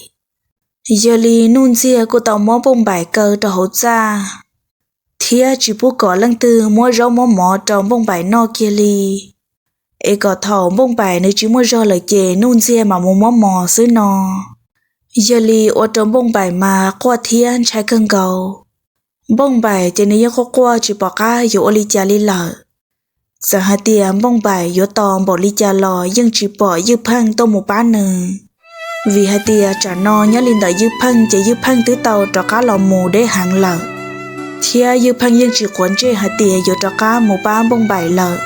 Yog li Nuj Ntxiag kuj tau muab Npauj Npaim kaw rau hauv txaj, thiab tsis pub kom leej twg muab zaub muab mov rau Npauj Npaim noj kiag li. Es kom thaum Npauj Npaim nws tsis muaj zog lawm ces Nuj Ntxiag mam mus muab mov xwb no. Yog li ua rau Npauj Npaim mas quaj thiab ntshai kawg nkaus. Npauj Npaim ces nws yeej quaj quaj tsis pom qab yuav ua li cas li lawm. Txawm hais tias Npauj Npaim yuav tos npaum li cas los yeej tsis pom Ywj Pheej tuaj mus pab nws, vim hais tias tsam no nyob li ntawm Ywj Pheej ces Ywj Pheej twb tau rov qab los mus deb heev lawm, thiab Ywj Pheej yeej tsis quav ntsej hais tias yuav rov qab mus pab Npauj Npaim lawm,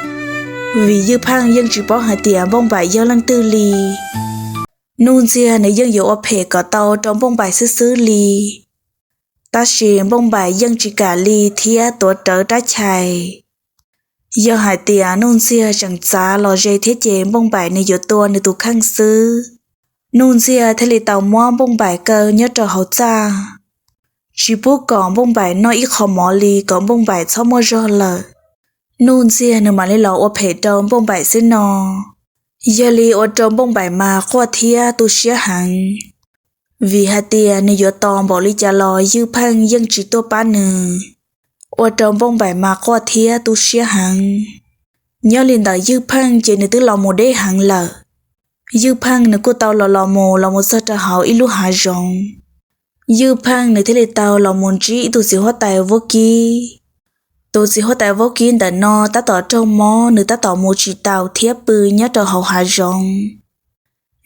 vim Ywj Pheej yeej tsis paub hais tias Npauj Npaim yog leej twg li. Nuj Ntxiag nws yeej yuav ua phem kom tau rau Npauj Npaim xwb xwb li. Tab sis Npauj Npaim yeej tsis kam li thiab tuav rawv rab chais. Yog hais tias Nuj Ntxiag tseem txav los ze thiab ces Npauj Npaim nws yuav tua nws tus kheej xwb. Nuj Ntxiag thiaj li tau muab Npauj Npaim kaw nyob rau hauv txaj, tsis pub kom Npauj Npaim noj ib qho mov li kom Npauj Npaim txhob muaj zog lawm. Nuj Ntxiag nws mam li los ua phem rau Npauj Npaim xwb no. Yog li ua rau Npauj Npaim mas quaj thiab tu siab heev, vim hais tias nws yuav tos npaum li cas los Ywj Pheej yeej tsis tuaj pab nws. Ua rau Npauj Npaim mas quaj thiab tu siab heev. Nyob li ntawm Ywj Pheej ces nws twb los mus deb heev lawm. Ywj Pheej nws kuj tau los los mus los mus txog rau hauv ib lub hav zoov. Ywj Pheej nws thiaj li tau los mus ntsib ib tus txiv huab tais vaub kib. Tus txiv huab tais vaub kib ntawm no tab tom raug mob, nws tab tom mus tsis tau thiab pw nyob rau hauv hav zoov.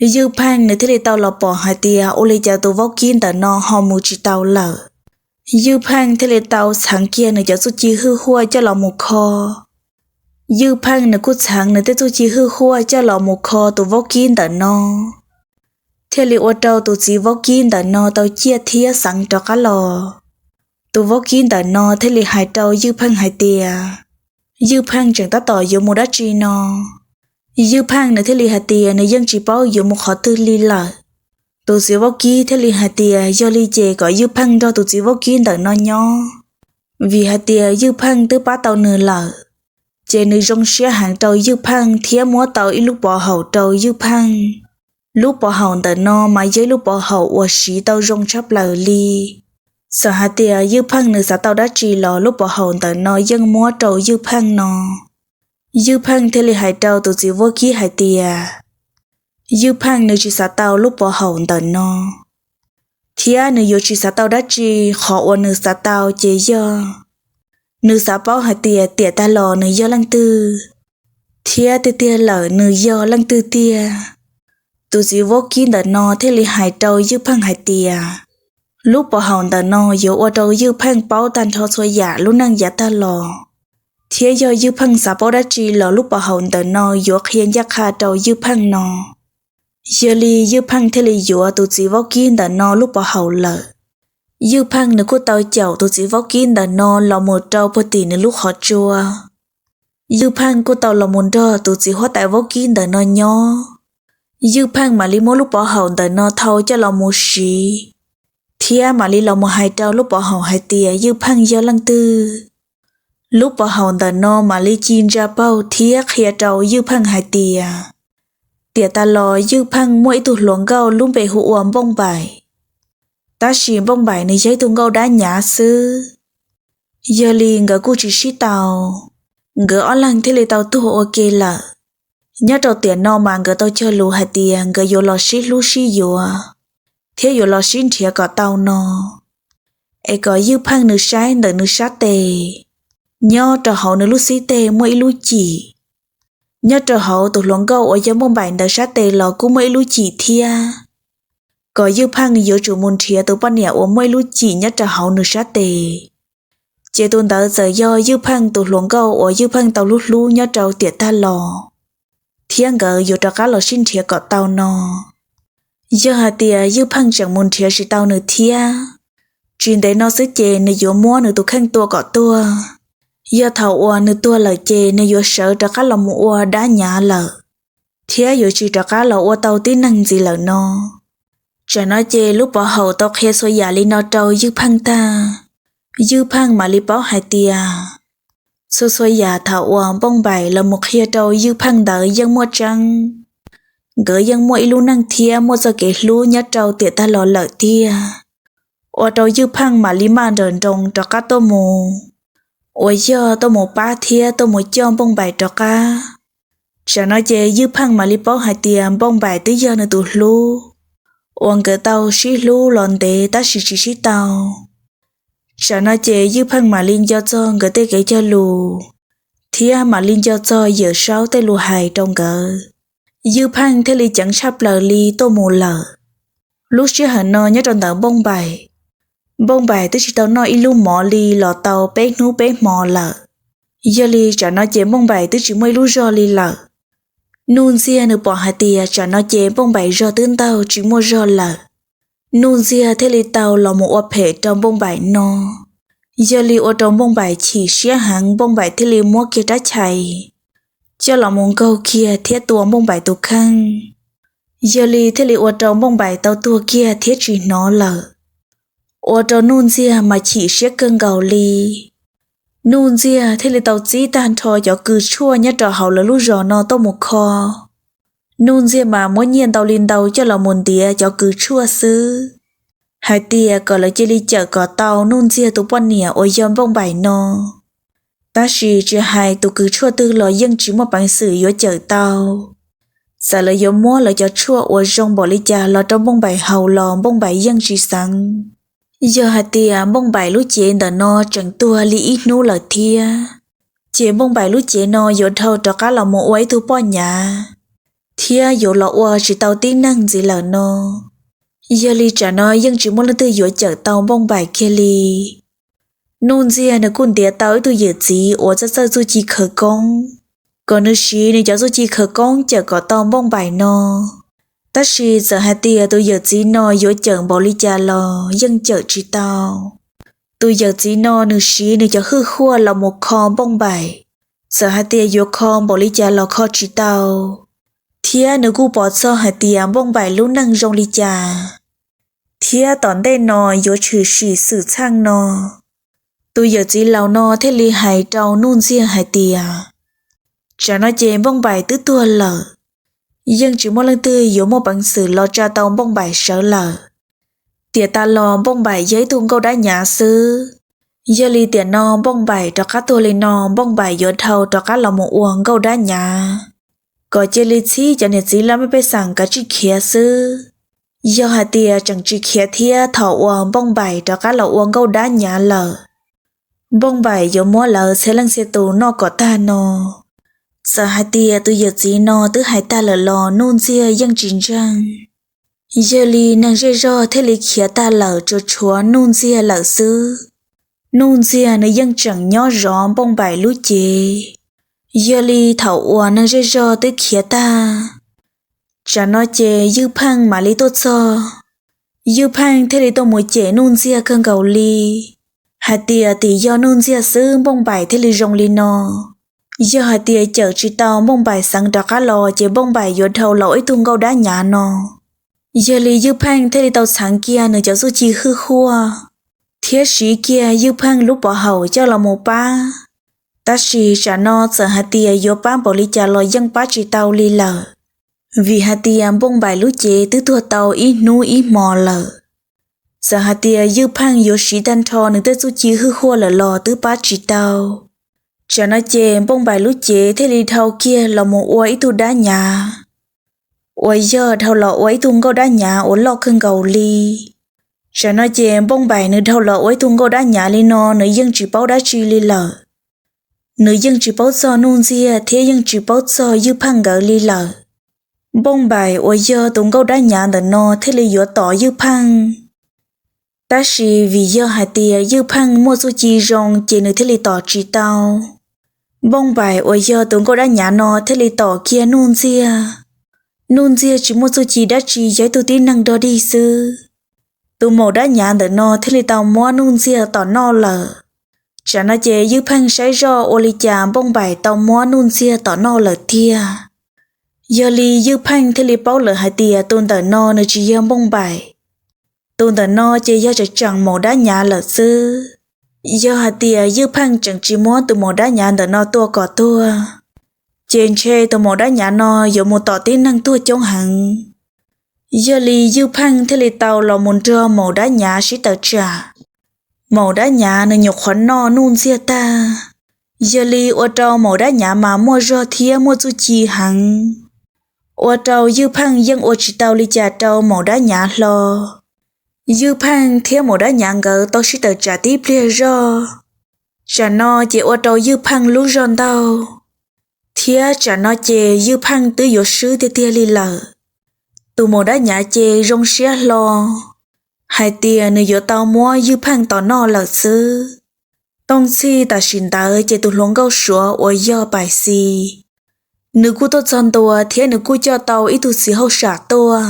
Ywj Pheej nws thiaj li tau los pom hais tias ua li cas tus vaub kib ntawm no ho mus tsis tau lawm. Ywj Pheej thiaj li tau txheev kiag nws cov txuj ci hwj huaj coj los mus kho. Ywj Pheej nws kuj txheev nws tej txuj ci hwj huaj coj los mus kho tus vaub kib ntawm no, thiaj li ua rau tus txiv vaub kib ntawm no tau ciaj thiab xeev rov qab los. Tus vaub kib ntawm no thiaj li hais rau Ywj Pheej hais tias, Ywj Pheej tseem tab tom yuav mus dab tsi no? Ywj Pheej nws thiaj li hais tias nws yeej tsis paub yuav mus qhov twg li lawm. Tus txiv vaub kib thiaj li hais tias yog li ces kom Ywj Pheej nrog tus txiv vaub kib ntawm no nyob, vim hais tias Ywj Pheej twb pab tau nws lawm. Ces nws zoo siab heev rau Ywj Pheej thiab muab tau ib lub pov haum rau Ywj Pheej. Lub pov haum ntawm no mas yog ib lub pov haum uas siv tau zoo tshaj plaws li. Txawm hais tias Ywj Pheej nws xav tau dab tsi los lub pov haum ntawm no yeej muab rau Ywj Pheej no. Ywj Pheej thiaj li hais rau tus txiv vaub kib hais tias, Ywj Pheej nws tsis xav tau lub pov haum ntawm no, thiab nws yuav tsis xav tau dab tsi. Qhov uas nws xav tau ces yog nws xav paub hais tias tiam tag los nws yog leej twg, thiab tiag tiag lawm nws yog leej twg tiag. Tus txiv vaub kib ntawm no thiaj li hais rau Ywj Pheej hais tias, lub pov haum ntawm no yuav ua rau Ywj Pheej paub tag nrho txhua yam lub neej yav tag los, thiab yog Ywj Pheej xav paub dab tsi los lub pov haum ntawm no yuav qhia ncaj qha rau Ywj Pheej no. Yog li Ywj Pheej thiaj li yuav tus txiv vaub kib ntawm no lub pov haum lawm. Ywj Pheej nws kuj tau caum tus txiv vaub kib ntawm no los mus rau puag tim nws lub qhov tsua. Ywj Pheej kuj tau los mus nrog tus txiv huab tais vaub kib ntawm no nyob. Ywj Pheej mam li muab lub pov haum ntawm no thau coj los mus siv, thiab mam li los mus hais rau lub pov haum hais tias Ywj Pheej yog leej twg. Lub pov haum ntawm no mam li ci ntsa paug thiab qhia rau Ywj Pheej hais tias, tiam tas los Ywj Pheej muaj ib tug hluas nkauj lub npe hu ua Npauj Npaim, tab sis Npauj Npaim nws yog ib tug nkauj dab nyav xwb. Yog li nkawd kuj tsis sib tau, nkawd ob leeg thiaj li tau tuag ua ke lawm. Nyob rau tiam no mas nkawd tau cog lus hais tias nkawd yuav los sib hlub sib yuav, thiab yuav los sib nrhiav kom tau no, es kom Ywj Pheej nws saib ntawm nws sab tes, nyob rau hauv nws lub xib teg muaj ib lub cim. Nyob rau hauv tus hluas nkauj uas yog Npauj Npaim ntawd sab tes los kuj muaj ib lub cim thiab, kom Ywj Pheej yuav tsum mus nrhiav tus poj niam uas muaj ib lub cim nyob rau hauv nws sab tes. Ces tus ntawd txawm yog Ywj Pheej tus hluas nkauj uas Ywj Pheej tau hlub hlub nyob rau tiam tag los, thiab nkawd yuav rov qab los sib nrhiav kom tau no. Yog hais tias Ywj Pheej tseem mus nrhiav tsis tau nws thiab, tsis ntev no xwb ces nws yuav muab nws tus kheej tua kom tuag. Yog thaum uas nws tuag lawm ces nws yuav sawv rov qab los mus ua dab nyav lawm, thiab yuav tsis rov qab los ua tau tib neeg ntxiv lawm no. Tsam no ces lub pov haum tau qhia txhua yam li no rau Ywj Pheej tag, Ywj Pheej mam li paub hais tias txhua txhua yam thaum uas Npauj Npaim los mus qhia rau Ywj Pheej ntawd yeej muaj tseeb. Nkawd yeej muaj ib lub neej thiab muaj txoj kev hlub nyob rau tiam tag los lawm tiag, ua rau Ywj Pheej mam li maj nrawm nroos rov qab tuaj mus, uas yog tuaj mus pab thiab tuaj mus coj Npauj Npaim rov qab. Tsam no ces Ywj Pheej mam li paub hais tias Npauj Npaim twb yog nws tus hlub, uas nkawd tau sib hlub los ntev tab sis tsis sib tau. Tsam no ces Ywj Pheej mam li nco txog nkawd tej kev cog lus, thiab mam li nco txog Yawm Saub tej lus hais rau nkawd. Ywj Pheej thiaj li ceev tshaj plaws li tuaj mus lawm. Lub sij hawm no nyob rau ntawm Npauj Npaim, Npauj Npaim twb tsis tau noj ib lub mov li los tau peb hnub peb hmo lawm. Yog li tsam no ces Npauj Npaim twb tsis muaj ib lub zog li lawm. Nuj Ntxiag nws pom hais tias tsam no ces Npauj Npaim zog twb ntaug tsis muaj zog lawm, Nuj Ntxiag thiaj li tau los mus ua phem rau Npauj Npaim no. Yog li ua rau Npauj Npaim chim siab heev, Npauj Npaim thiaj li muab kiag rab chais coj los mus nkaug kiag thiab tua Npauj Npaim tus kheej. Yog li thiaj li ua rau Npauj Npaim tau tuag kiag thiab tsis hnov lawm, ua rau Nuj Ntxiag mas chim siab kawg nkaus li. Nuj Ntxiag thiaj li tau txib tag nrho cov kws tshuaj nyob rau hauv lawv lub zos no tuaj mus kho. Nuj Ntxiag mas muab nyiaj ntau li ntau coj los mus ntiav cov kws tshuaj xwb, hais tias kom lawv cia li cawm kom tau Nuj Ntxiag tus poj niam uas yog Npauj Npaim no. Tab sis tsis hais tus kws tshuaj twg los yeej tsis muaj peev xwm yuav cawm tau. Txawm lawv yuav muab lawv cov tshuaj uas zoo npaum li cas los rau Npauj Npaim haus los Npauj Npaim yeej tsis xeev. Yog hais tias Npauj Npaim lub cev ntawm no tseem tuag li ib hnub lawm thiab, ces Npauj Npaim lub cev no yuav dhau rov qab los mus ua ib tug poj nyav, thiab yuav los ua tsis tau tib neeg ntxiv lawm no. Yog li tsam no yeej tsis muaj leej twg yuav cawm tau Npauj Npaim kiag li. Nuj Ntxiag nws kuj ntiav tau ib tug yawm txiv uas txawj txawj txuj ci khawv koob, kom nws siv nws cov txuj ci khawv koob cawm kom tau Npauj Npaim no. Tab sis txawm hais tias tus yawm txiv no yuav cawm npaum li cas los yeej cawm tsis tau. Tus yawm txiv no nws siv nws cov hwj huaj los mus kho Npauj Npaim, txawm hais tias yuav kho npaum li cas los kho tsis tau, thiab nws kuj pom txog hais tias Npauj Npaim lub neej zoo li cas, thiab tom ntej no yuav tshwm sim xwm txheej no. Tus yawm txiv laus no thiaj li hais rau Nuj Ntxiag hais tias, tsam no ces Npauj Npaim twb tuag lawm, yeej tsis muaj leej twg yuav muaj peev xwm los tsa tau Npauj Npaim sawv lawm. Tiam tas los Npauj Npaim yog ib tug nkauj dab nyav xwb. Yog li tiam no Npauj Npaim rov qab tuag li no, Npauj Npaim yuav dhau rov qab los mus ua nkauj dab nyav, kom cia li txhib cov niam txiv laj mej pej xeem kav tsij khiav xwb. Yog hais tias tseem tsis khiav thiab thaum uas Npauj Npaim rov qab los ua nkauj dab nyav lawm, Npauj Npaim yuav muab lawv txhia leej txhia tus noj kom tag no. Txawm hais tias tus yawm txiv no twb hais tag lawm los Nuj Ntxiag yeej tsis ntseeg. Yog li neeg zej zog thiaj li khiav tag lawm tsuas tshuav Nuj Ntxiag lawm xwb. Nuj Ntxiag nws yeej tseem nyob zov Npauj Npaim lub cev. Yog li thaum uas neeg zej zog twb khiav tag, tsam no ces Ywj Pheej mam li tuaj txog. Ywj Pheej thiaj li tuaj mus cem Nuj Ntxiag kawg nkaus li, hais tias tim yog Nuj Ntxiag xwb Npauj Npaim thiaj li zoo li no. Yog hais tias cawm tsis tau Npauj Npaim xeev rov qab los ces Npauj Npaim yuav dhau los ua ib tug nkauj dab nyav no. Yog li Ywj Pheej thiaj li tau txheev kiag nws cov txuj ci hwj huaj, thiab siv kiag Ywj Pheej lub pov haum coj los mus pab. Tab sis tsam no txawm hais tias yuav pab npaum li cas los yeej pab tsis tau li lawm, vim hais tias Npauj Npaim lub cev twb tuag tau ib hnub ib hmo lawm. Txawm hais tias Ywj Pheej yuav siv tag nrho nws tej txuj ci hwj huaj lawm los twb pab tsis tau. Tsam no ces Npauj Npaim lub cev thiaj li dhau kiag los mus ua ib tug dab nyav, uas yog dhau los ua ib tug nkauj dab nyav uas loj kawg nkaus li. Tsam no ces Npauj Npaim nws dhau los ua ib tug nkauj dab nyav li no nws yeej tsis paub dab tsi li lawm. nws yeej tsis paub txog Nuj Ntxiag thiab yeej tsis paub txog Ywj Pheej nkawd li lawm. Npauj Npaim uas yog tus nkauj dab nyav ntawm no thiaj li yuav tom Ywj Pheej, tab sis vim yog hais tias Ywj Pheej muaj txuj ci zoo ces nws thiaj li tom tsis tau. Npauj Npaim uas yog tus nkauj dab nyav no thiaj li tom kiag Nuj Ntxiag. Nuj Ntxiag tsis muaj txuj ci dab tsi, yog ib tug tib neeg dog dig xwb. Tus maum dab nyav ntawm no thiaj li tau muab Nuj Ntxiag tom noj lawm. Tsam no ces Ywj Pheej saib zoj ua li cas Npauj Npaim tau muab Nuj Ntxiag tom noj lawm tiag. Yog li Ywj Pheej thiaj li paub lawm hais tias tus ntawm no nws tsis yog Npauj Npaim. Tus ntawm no ces yog tseem tseem maum dab nyav lawm xwb. Yog hais tias Ywj Pheej tseem tsis muab tus maum dab nyav ntawm no tua kom tuag, ces ntshe tus maum dab nyav no yuav mus tom tib neeg tuag coob heev. Yog li Ywj Pheej thiaj li tau los mus nrog maum dab nyav sib tawm tsam. Maum dab nyav nws nyuam qhuav noj Nuj Ntxiag tag, yog li ua rau maum dab nyav mas muaj zog thiab muaj txuj ci heev, ua rau Ywj Pheej yeej ua tsis tau li cas rau maum dab nyav hlo. Ywj Pheej thiab maum dab nyav nkawd tau sib tawm tsam tib pliag zog. Tsam no ces ua rau Ywj Pheej lub zog ntaug, thiab tsam no ces Ywj Pheej twb yuav swb tiag tiag li lawm. Tus maum dab nyav ces zoo siab hlo hais tias nws yuav tau muab Ywj Pheej tom noj lawm xwb. Tooj txhij tam sim ntawd ces tus hluas nkauj Suav uas yog Pais Xis, nws kuj tuaj txog ntua thiab nws kuj coj tau ib tug txiv hauj sam tuaj.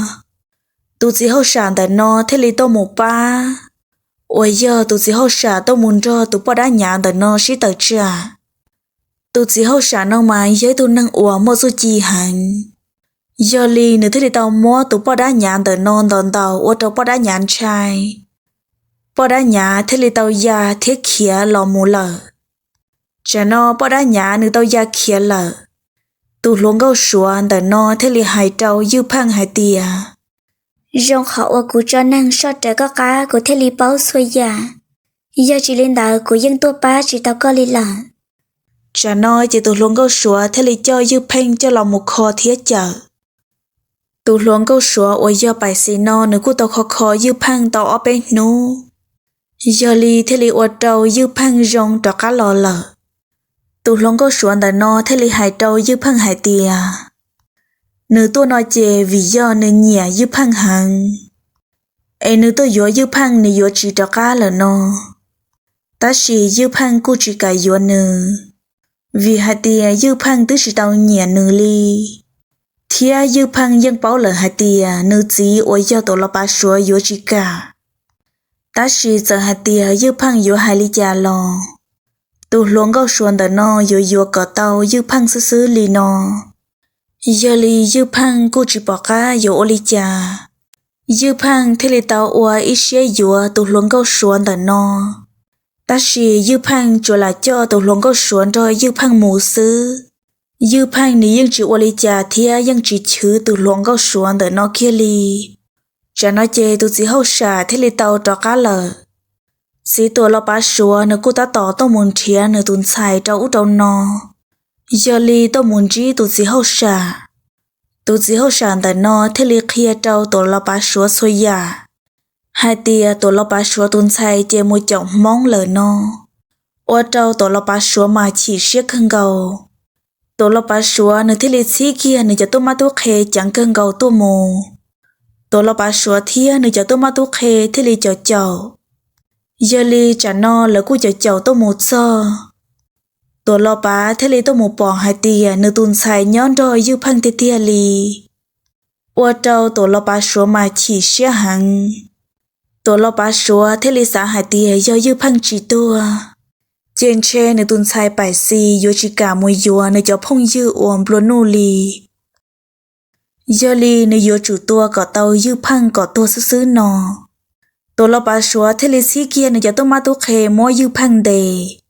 Tus txiv hauj sam ntawm no thiaj li tuaj mus pab, uas yog tus txiv hauj sam tuaj mus nrog tus poj dab nyav ntawm no sib tawm tsam. Tus txiv hauj sam no mas yog ib tug neeg uas muaj txuj ci heev, yog li nws thiaj li tau muab tus poj dab nyav ntawm no ntaus ntaus ua rau poj dab nyav ntshai. Poj dab nyav thiaj li tau ya thiab khiav los mus lawm. Tsam no poj dab nyav nws tau ya khiav lawm, tus hluas nkauj Suav ntawm no thiaj li hais rau Ywj Pheej hais tias, zoo qhov uas kuv tso neeg soj rawv koj qab kuv thiaj li paub txhua yam, yog tsis li ntawd kuv yeej tuaj pab tsis tau koj li lawm. Tsam no ces tus hluas nkauj Suav thiaj li coj Ywj Pheej coj los mus kho thiab cawm. Tus hluas nkauj Suav uas yog Pais Xis no nws kuj tau kho kho Ywj Pheej tau ob peb hnub, yog li thiaj li ua rau Ywj Pheej zoo rov qab los lawm. Tus hluas nkauj Suav ntawm no thiaj li hais rau Ywj Pheej hais tias, nws tuaj no ces vim yog nws nyiam Ywj Pheej heev, es nws tuaj yuav Ywj Pheej nws yuav tsis rov qab lawm no. Tab sis Ywj Pheej kuj tsis kam yuav nws, vim hais tias Ywj Pheej twb tsis tau nyiam nws li, thiab Ywj Pheej yeej paub lawm hais tias nws txiv uas yog Tuam Los Pav Suav yuav tsis kam. Tab sis txawm hais tias Ywj Pheej yuav hais li cas los, tus hluas nkauj Suav ntawm no yuav yuav kom tau Ywj Pheej xwb xwb li no. Yog li Ywj Pheej kuj tsis pom qab yuav ua li cas, Ywj Pheej thiaj li tau ua ib siab yuav tus hluas nkauj Suav ntawm no. Tab sis Ywj Pheej tsuas lam coj tus hluas nkauj Suav nrog Ywj Pheej mus xwb. Ywj Pheej nws yeej tsis ua li cas thiab yeej tsis chwv tus hluas nkauj Suav ntawm no kiag li. Tsam no ces tus txiv hauj sam thiaj li tau rov qab lawm. Txiv Tuam Los Pav Suav nws kuj tab tom tuaj mus nrhiav nws tus ntxhais rau ub rau no, yog li tuaj mus ntsib tus txiv hauj sam. Tus txiv hauj sam ntawm no thiaj li qhia rau Tuam Los Pav Suav txhua yam, hais tias Tuam Los Pav Suav tus ntxhais ces mus caum Hmoob lawm no, ua rau Tuam Los Pav Suav mas chim siab kawg nkaus. Tuam Los Pav Suav nws thiaj li txhib kiag nws cov tub mab tub qhe ceev kawg nkaus tuaj mus. Tuam Los Pav Suav thiab nws cov tub mab tub qhe thiaj li caum caum. Yog li tsam no lawv kuj caum caum tuaj mus txog. Tuam Los Pav thiaj li tuaj mus pom hais tias nws tus ntxhais nyob nrog Ywj Pheej tiag tiag li, ua rau Tuam Los Pav Suav mas chim siab heev. Tuam Los Pav Suav thiaj li xav hais tias yog Ywj Pheej tsis tuag, ces ntshe nws tus ntxhais Pais Xis yuav tsis kam mus yuav nws cov phooj ywg uas nplua nuj li. Yog li nws yuav tsum tua kom tau Ywj Pheej kom tuag xwb xwb no. Tuam Los Pav Suav thiaj li txhib kiag nws cov tub mab tub qhe muab Ywj Pheej ntes.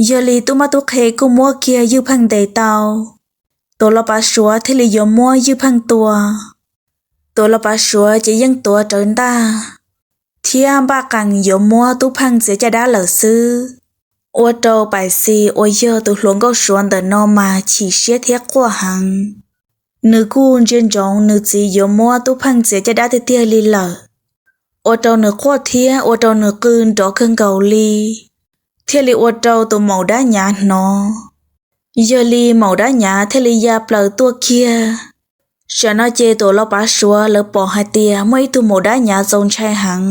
Yog li tub mab tub qhe kuj muab kiag Ywj Pheej ntes tau. Tuam Los Pav Suav thiaj li yuav muab Ywj Pheej tua. Tuam Los Pav Suav ces yeej tuav rawv ntaj, thiab npaj qees yuav muab Tub Pheej txiav caj dab lawm xwb. Ua rau Pais Xis uas yog tus hluas nkauj Suav ntawm no mas chim siab thiab quaj heev. Nws kuj ntsia ntsoov nws txiv yuav muab Tub Pheej txiav caj dab tiag tiag li lawm, ua rau nws quaj thiab ua rau nws qw nrov kawg nkaus li. thiaj li ua rau tus maum dab nyav hnov. Yog li maum dab nyav thiaj li ya plaws tuaj kiag. Tsam no ces tus los pav Suav lawv pom hais tias muaj ib tug maum dab nyav txaus ntshai heev.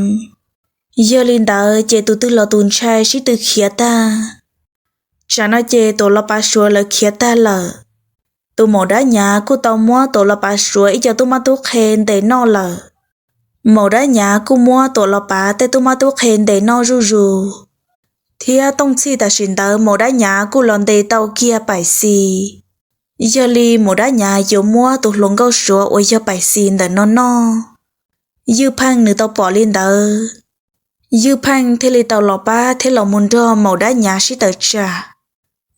Yog li ntawd ces tus twg los tus ntshai sib tw khiav tag. Tsam no ces tus los pav Suav lawv khiav tag lawm. Tus maum dab nyav kuj tau muab tus los pav Suav ib co tub mab tub qhe ntes noj lawm. Maum dab nyav kuj muab tus los pav tej tub mab tub qhe ntes noj zuj zus, thiab tooj txhij tam sim ntawd maum dab nyav kuj los ntes tau kiag Pais Xis. Yog li maum dab nyav yuav muab tus hluas nkauj Suav uas yog Pais Xis ntawm no noj. Ywj Pheej nws tau pom li ntawd, Ywj Pheej thiaj li tau los pab thiab los mus nrog maum dab nyav sib tawm tsam.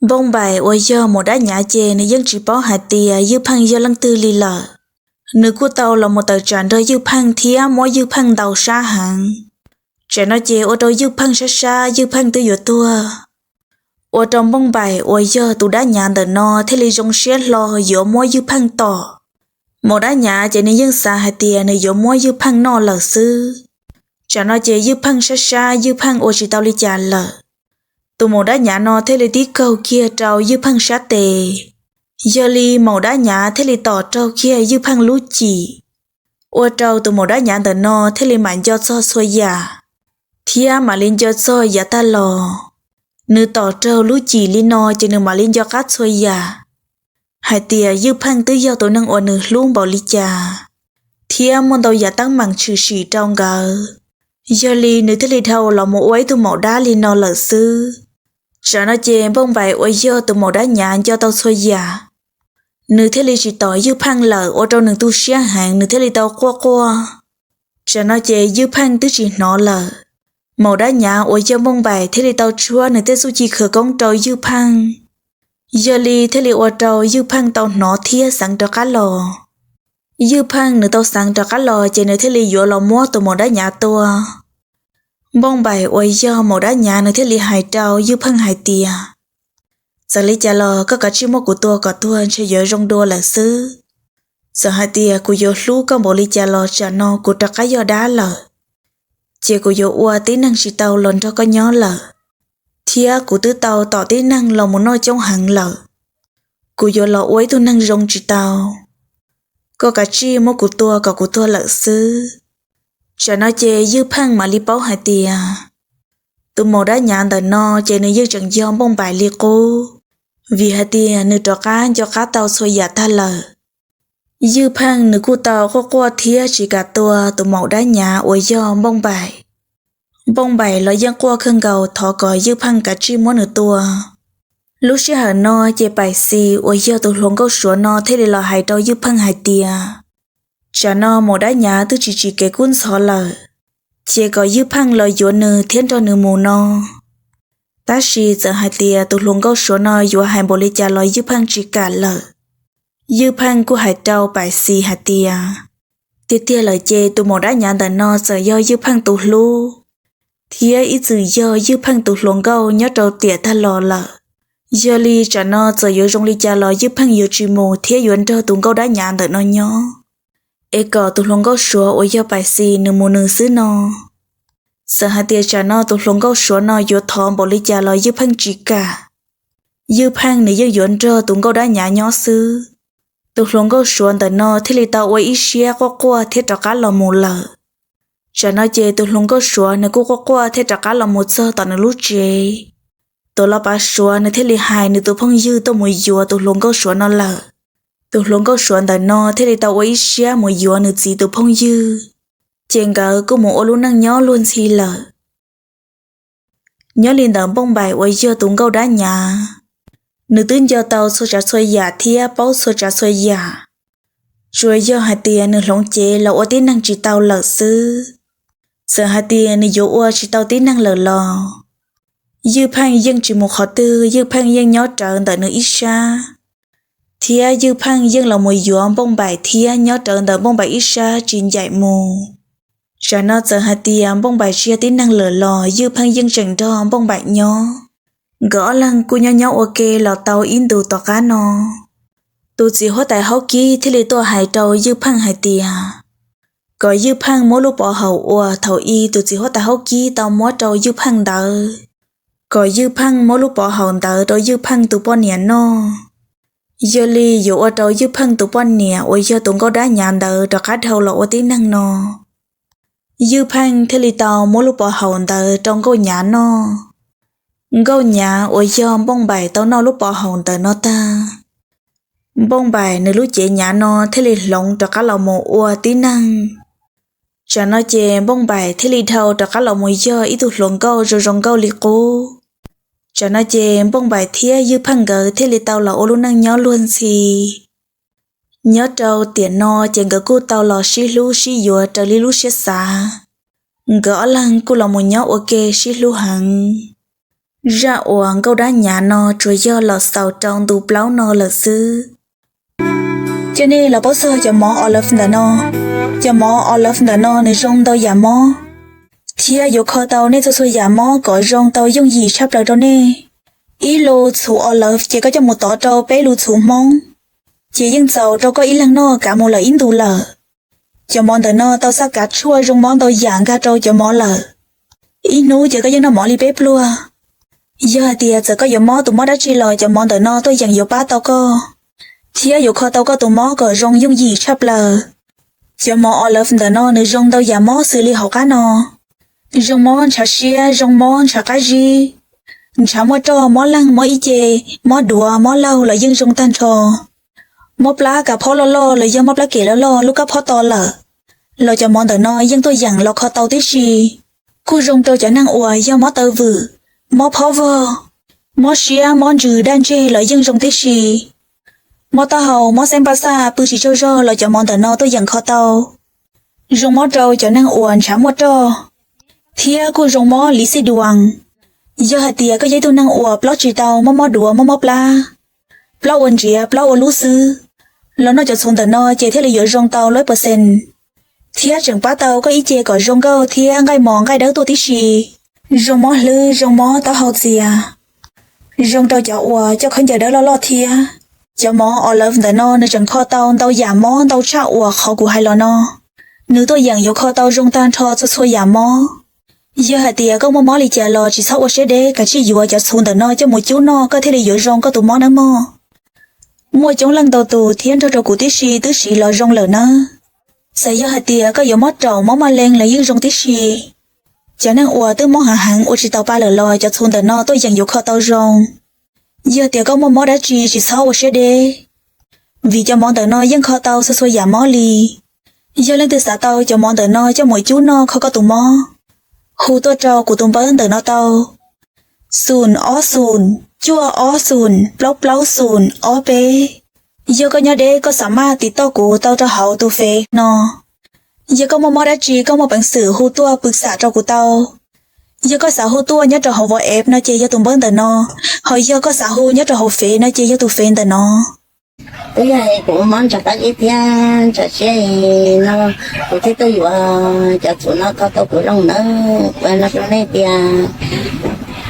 Npauj Npaim uas yog maum dab nyav ces nws yeej tsis paub hais tias Ywj Pheej yog leej twg li lawm. Nws kuj tau los mus tawm tsam nrog Ywj Pheej thiab muab Ywj Pheej ntaus sab heev. Tsam no ces ua rau Ywj Pheej sab sab, Ywj Pheej twb yuav tuag. Ua rau Npauj Npaim uas yog tus dab nyav ntawm no thiaj li zoo siab hlo yuav muab Ywj Pheej tom. Maum dab nyav ces nws yeej xav hais tias nws yuav muab Ywj Pheej noj lawm xwb. Tsam no ces Ywj Pheej sab sab, Ywj Pheej ua tsis tau li cas lawm. Tus maum dab nyav no thiaj li tib kaug kiag rau Ywj Pheej sab tes. Yog li maum dab nyav thiaj li tom raug kiag Ywj Pheej lub cim, ua rau tus maum dab nyav ntawm no thiaj li mam nco txog txhua yam, thiab mam li nco txog yav tag los. Nws tom raug lub cim li no ces nws mam li nco qab txhua yam, hais tias Ywj Pheej twb yog tus neeg uas nws hlub npaum li cas, thiab muaj ntau yam teeb meem tshwm sim rau nkawd. Yog li nws thiaj li dhau los mus ua ib tug maum dab li no lawm xwb. Tsam no ces Npauj Npaim uas yog tus maum dab nyav nco tau txhua yam, nws thiaj li tsis tom Ywj Pheej lawm, ua rau nws tu siab heev, nws thiaj li tau quaj quaj. Tsam no ces Ywj Pheej twb tsis hnov lawm. Maum dab nyav uas yog Npauj Npaim thiaj li tau tshuab nws tej txuj ci khawv koob rau Ywj Pheej. Yog li thiaj li ua rau Ywj Pheej tau hnov thiab xeev rov qab los. Ywj Pheej nws tau xeev rov qab los ces nws thiaj li yuav los muab tus maum dab nyav tua. Npauj Npaim uas yog maum dab nyav nws thiaj li hais rau Ywj Pheej hais tias, txawm li cas los koj kav tsij muab kuv tua kom tuag ntshe yuav zoo dua lawm xwb. Txawm hais tias kuv yuav hlub koj npaum li cas los tsam no kuv rov qab yog dab lawm, ces kuv yuav ua tib neeg tsis tau los nrog koj nyob lawm, thiab kuv twb tau tom tib neeg los mus noj coob heev lawm. Kuv yuav los ua ib tug neeg zoo tsis tau. Koj kav tsij muab kuv tua kom kuv tuag lawm xwb. Tsam no ces Ywj Pheej mam li paub hais tias tus maum dab nyav ntawm no ces nws yeej tseem yog Npauj Npaim li qub, vim hais tias nws rov qab nco qab tau txhua yam tag lawm. Ywj Pheej nws kuj tau quaj quaj thiab tsis kam tua tus maum dab nyav uas yog Npauj Npaim. Npauj Npaim los yeej quaj kawg nkaus thov kom Ywj Pheej kav tsij muab nws tua. Lub sij hawm no ces Pais Xis uas yog tus hluas nkauj Suav no thiaj li los hais rau Ywj Pheej hais tias, tsam no maum dab nyav twb tsis tsim kev kub ntxhov lawm, ces kom Ywj Pheej los yuav nws thiab nrog nws mus no. Tab sis txawm hais tias tus hluas nkauj Suav no yuav hais npaum li cas los Ywj Pheej tsis kam lawm. Ywj Pheej kuj hais rau Pais Xis hais tias, tiag tiag lawm ces tus maum dab nyav ntawm no txawm yog Ywj Pheej tus hlub, thiab ib txwm yog Ywj Pheej tus hluas nkauj nyob rau tiam tag los lawm. Yog li tsam no txawm yuav zoo li cas los Ywj Pheej yuav tsis mus thiab yuav nrog tus nkauj dab nyav ntawm no nyob, es kom tus hluas nkauj Suav uas yog Pais Xis nws mus nws xwb no. Txawm hais tias tsam no tus hluas nkauj Suav no yuav thov npaum li cas los Ywj Pheej tsis kam. Ywj Pheej nws yeej yuav nrog tus nkauj dab nyav nyob xwb. Tus hluas nkauj Suav ntawm no thiaj li tau ua ib siab quaj quaj thiab rov qab los mus lawm. Tsam no ces tus hluas nkauj Suav nws kuj quaj quaj thiab rov qab los mus txog tom nws lub tsev. Tus los pav Suav nws thiaj li hais nws tus phooj ywg tuaj mus yuav tus hluas nkauj Suav no lawm. Tus hluas nkauj Suav ntawm no thiaj li tau ua ib siab mus yuav nws txiv tus phooj ywg, ces nkawd kuj mus ua lub neej nyob luag ntxhi lawm. Nyob li ntawm Npauj Npaim uas yog tus nkauj dab nyav, nws twb nco tau txhua tsav txhua yam thiab paub txhua tsav txhua yam, tsuas yog hais tias nws hloov cev los ua tib neeg tsis tau lawm xwb. Txawm hais tias nws yuav ua tsis tau tib neeg lawm los Ywj Pheej yeej tsis mus qhov twg, Ywj Pheej yeej nyob rawv ntawm nws ib sab, thiab Ywj Pheej yeej los mus yuav Npauj Npaim thiab nyob rawv ntawm Npauj Npaim ib sab tsis ncaim mus. Tsam no txawm hais tias Npauj Npaim tsis yog tib neeg lawm los Ywj Pheej yeej tseem nrog Npauj Npaim nyob. Nkawd ob leeg kuj nyob nyob ua ke los tau ib ntus tom qab no, tus txiv huab tais Haub Kib thiaj li tuaj hais rau Ywj Pheej hais tias, kom Ywj Pheej muab lub pov haum uas thaum ub tus txiv huab tais Haub Kib tau muab rau Ywj Pheej ntawd, kom Ywj Pheej muab lub pov haum ntawd rau Ywj Pheej tus poj niam noj. Yog li yuav ua rau Ywj Pheej tus poj niam uas yog tus nkauj dab nyav ntawd rov qab dhau los ua tib neeg no. Ywj Pheej thiaj li tau muab lub pov haum ntawd rau nkauj nyav noj. Nkauj nyav uas yog Npauj Npaim tau noj lub pov haum ntawd no tag, Npauj Npaim nws lub cev nyav no thiaj li hloov rov qab los mus ua tib neeg. Tsam no ces Npauj Npaim thiaj li dhau rov qab los mus yog ib tug hluas nkauj zoo zoo nkauj li qub. Tsam no ces Npauj Npaim thiab Ywj Pheej nkawd thiaj li tau los ua lub neej nyob luag ntxhi. Nyob rau tiam no ces nkawd kuj tau los sib hlub sib yuav raws li lub siab xav. Nkawd ob leeg kuj los mus nyob ua ke sib hlub heev. Zaj uas nkauj dab nyav no tsuas yog los xaus rau ntu plaub no lawm xwb. Cov nej los paub txog cov mov olive ntawm no. Cov mov olive ntawm no nws zoo ntau yam mob, thiab yuav kho tau nej txhua txhua yam mob kom zoo tau yooj yim tshaj plaws rau nej. Ib lus txhuv olive ces koj coj mus tov rau peb lus txhuv Hmoob, ces yeej txaus rau koj ib leeg noj kav mus lawm ib ntus lawm. Cov mov ntawm no tau xaj kav tshuaj zoo mob ntau yam nkag rau cov mov lawm. Ib hnub ces koj yeej noj mov li peb pluag. Yog hais tias txawm koj yuav mob tus mob dab tsi los cov mov ntawm no tuaj yeem yuav pab tau koj, thiab yuav kho tau koj tus mob kom zoo yooj yim tshaj plaws. Cov mov olive ntawm no nws zoo ntau yam mob xws li hauv qab no: zoo mob ntshav siab, zoo mob ntshav qab zib, ntshav muaj roj, mob leeg, mob ib ce, mob duav, mob laug los yeej zoo tag nrho. Mob plab kav phob loj loj los yog mob plab kem loj loj lub kab phob to lawm los cov mov ntawm no yeej tuaj yeem los kho tau tib si. Kuj zoo rau cov neeg uas yog mob taw vwm, mob phob vog, mob siab, mob ntsws daj ntseg los yeej zoo tib si. Mob taub hau, mob xeeb paj xaj, pw tsis tsaug zog los cov mov ntawm no tuaj yeem kho tau. Zoo mob rau cov neeg uas ntshav muaj roj, thiab kuj zoo mob li xij duas. Yog hais tias koj yog ib tug neeg uas plaub tsis tau, mob mob duav, mob mob plab, plaub ua ntsiav, plaub ua lub xwb, los noj cov txhuv ntawm no ces thiaj li yuav zoo tau lawm pawv xees, thiab tseem pab tau koj ib ce kom zoo nkauj thiab nqaij mos nqaij dawb tuaj tib si. Zoo mob hlwb, zoo mob taub hau txias, zoo rau cov uas coj khaub ncaws dawb loj loj thiab. Cov mov olive ntawm no nws tseem kho tau ntau yam mob ntau tshaj uas qhov kuv hais los no. Nws tuaj yeem yuav kho tau zoo tag nrho txhua txhua yam mob. Yog hais tias koj muaj mob li cas los tsis txhob ua siab deb, kav tsij yuav cov txhuv ntawm no coj mus cub noj koj thiaj li yuav zoo koj tus mob nawb mog. Muaj coob leej ntau tus thiab nrog rau kuv tib si twb siv los zoo lawm nawb. Txawm yog hais tias koj yuav mob raum mob maj leej los yeej zoo tib si. Cov neeg uas twb mob heev heev ua tsis taus pa lawm los cov txhuv ntawm no tuaj yeem yuav kho tau zoo. Yog tias koj muaj mob dab tsi tsis txhob ua siab deb, vim cov mov ntawm no yeej kho tau txhua txhua yam mob li. Yog leej twg xav tau cov mov ntawm no coj mus cub noj kho koj tus mob, hu tuaj rau kuv tus npawb ntawm no tau: xoom ob xoom cuaj ob xoom plaub plaub xoom ob peb. Yog koj nyob deb koj xav maj tiv toj kuv tau rau hauv tus fev no. Yog koj muaj mob dab tsi koj muaj peev xwm hu tuaj pw xam rau kuv tau. Yog koj xav hu tuaj nyob rau hauv WhatsApp no ces yog tus npawb ntawm no, ho yog koj xav hu nyob rau hauv fev no ces yog tus fev ntawm no. Twb yog kuv mob ntshav qab zib thiab ntshav siab no, kuv thiaj tuaj yuav cov txhuv no kho tau kuv zoo nawb. Kuv no rau nej tias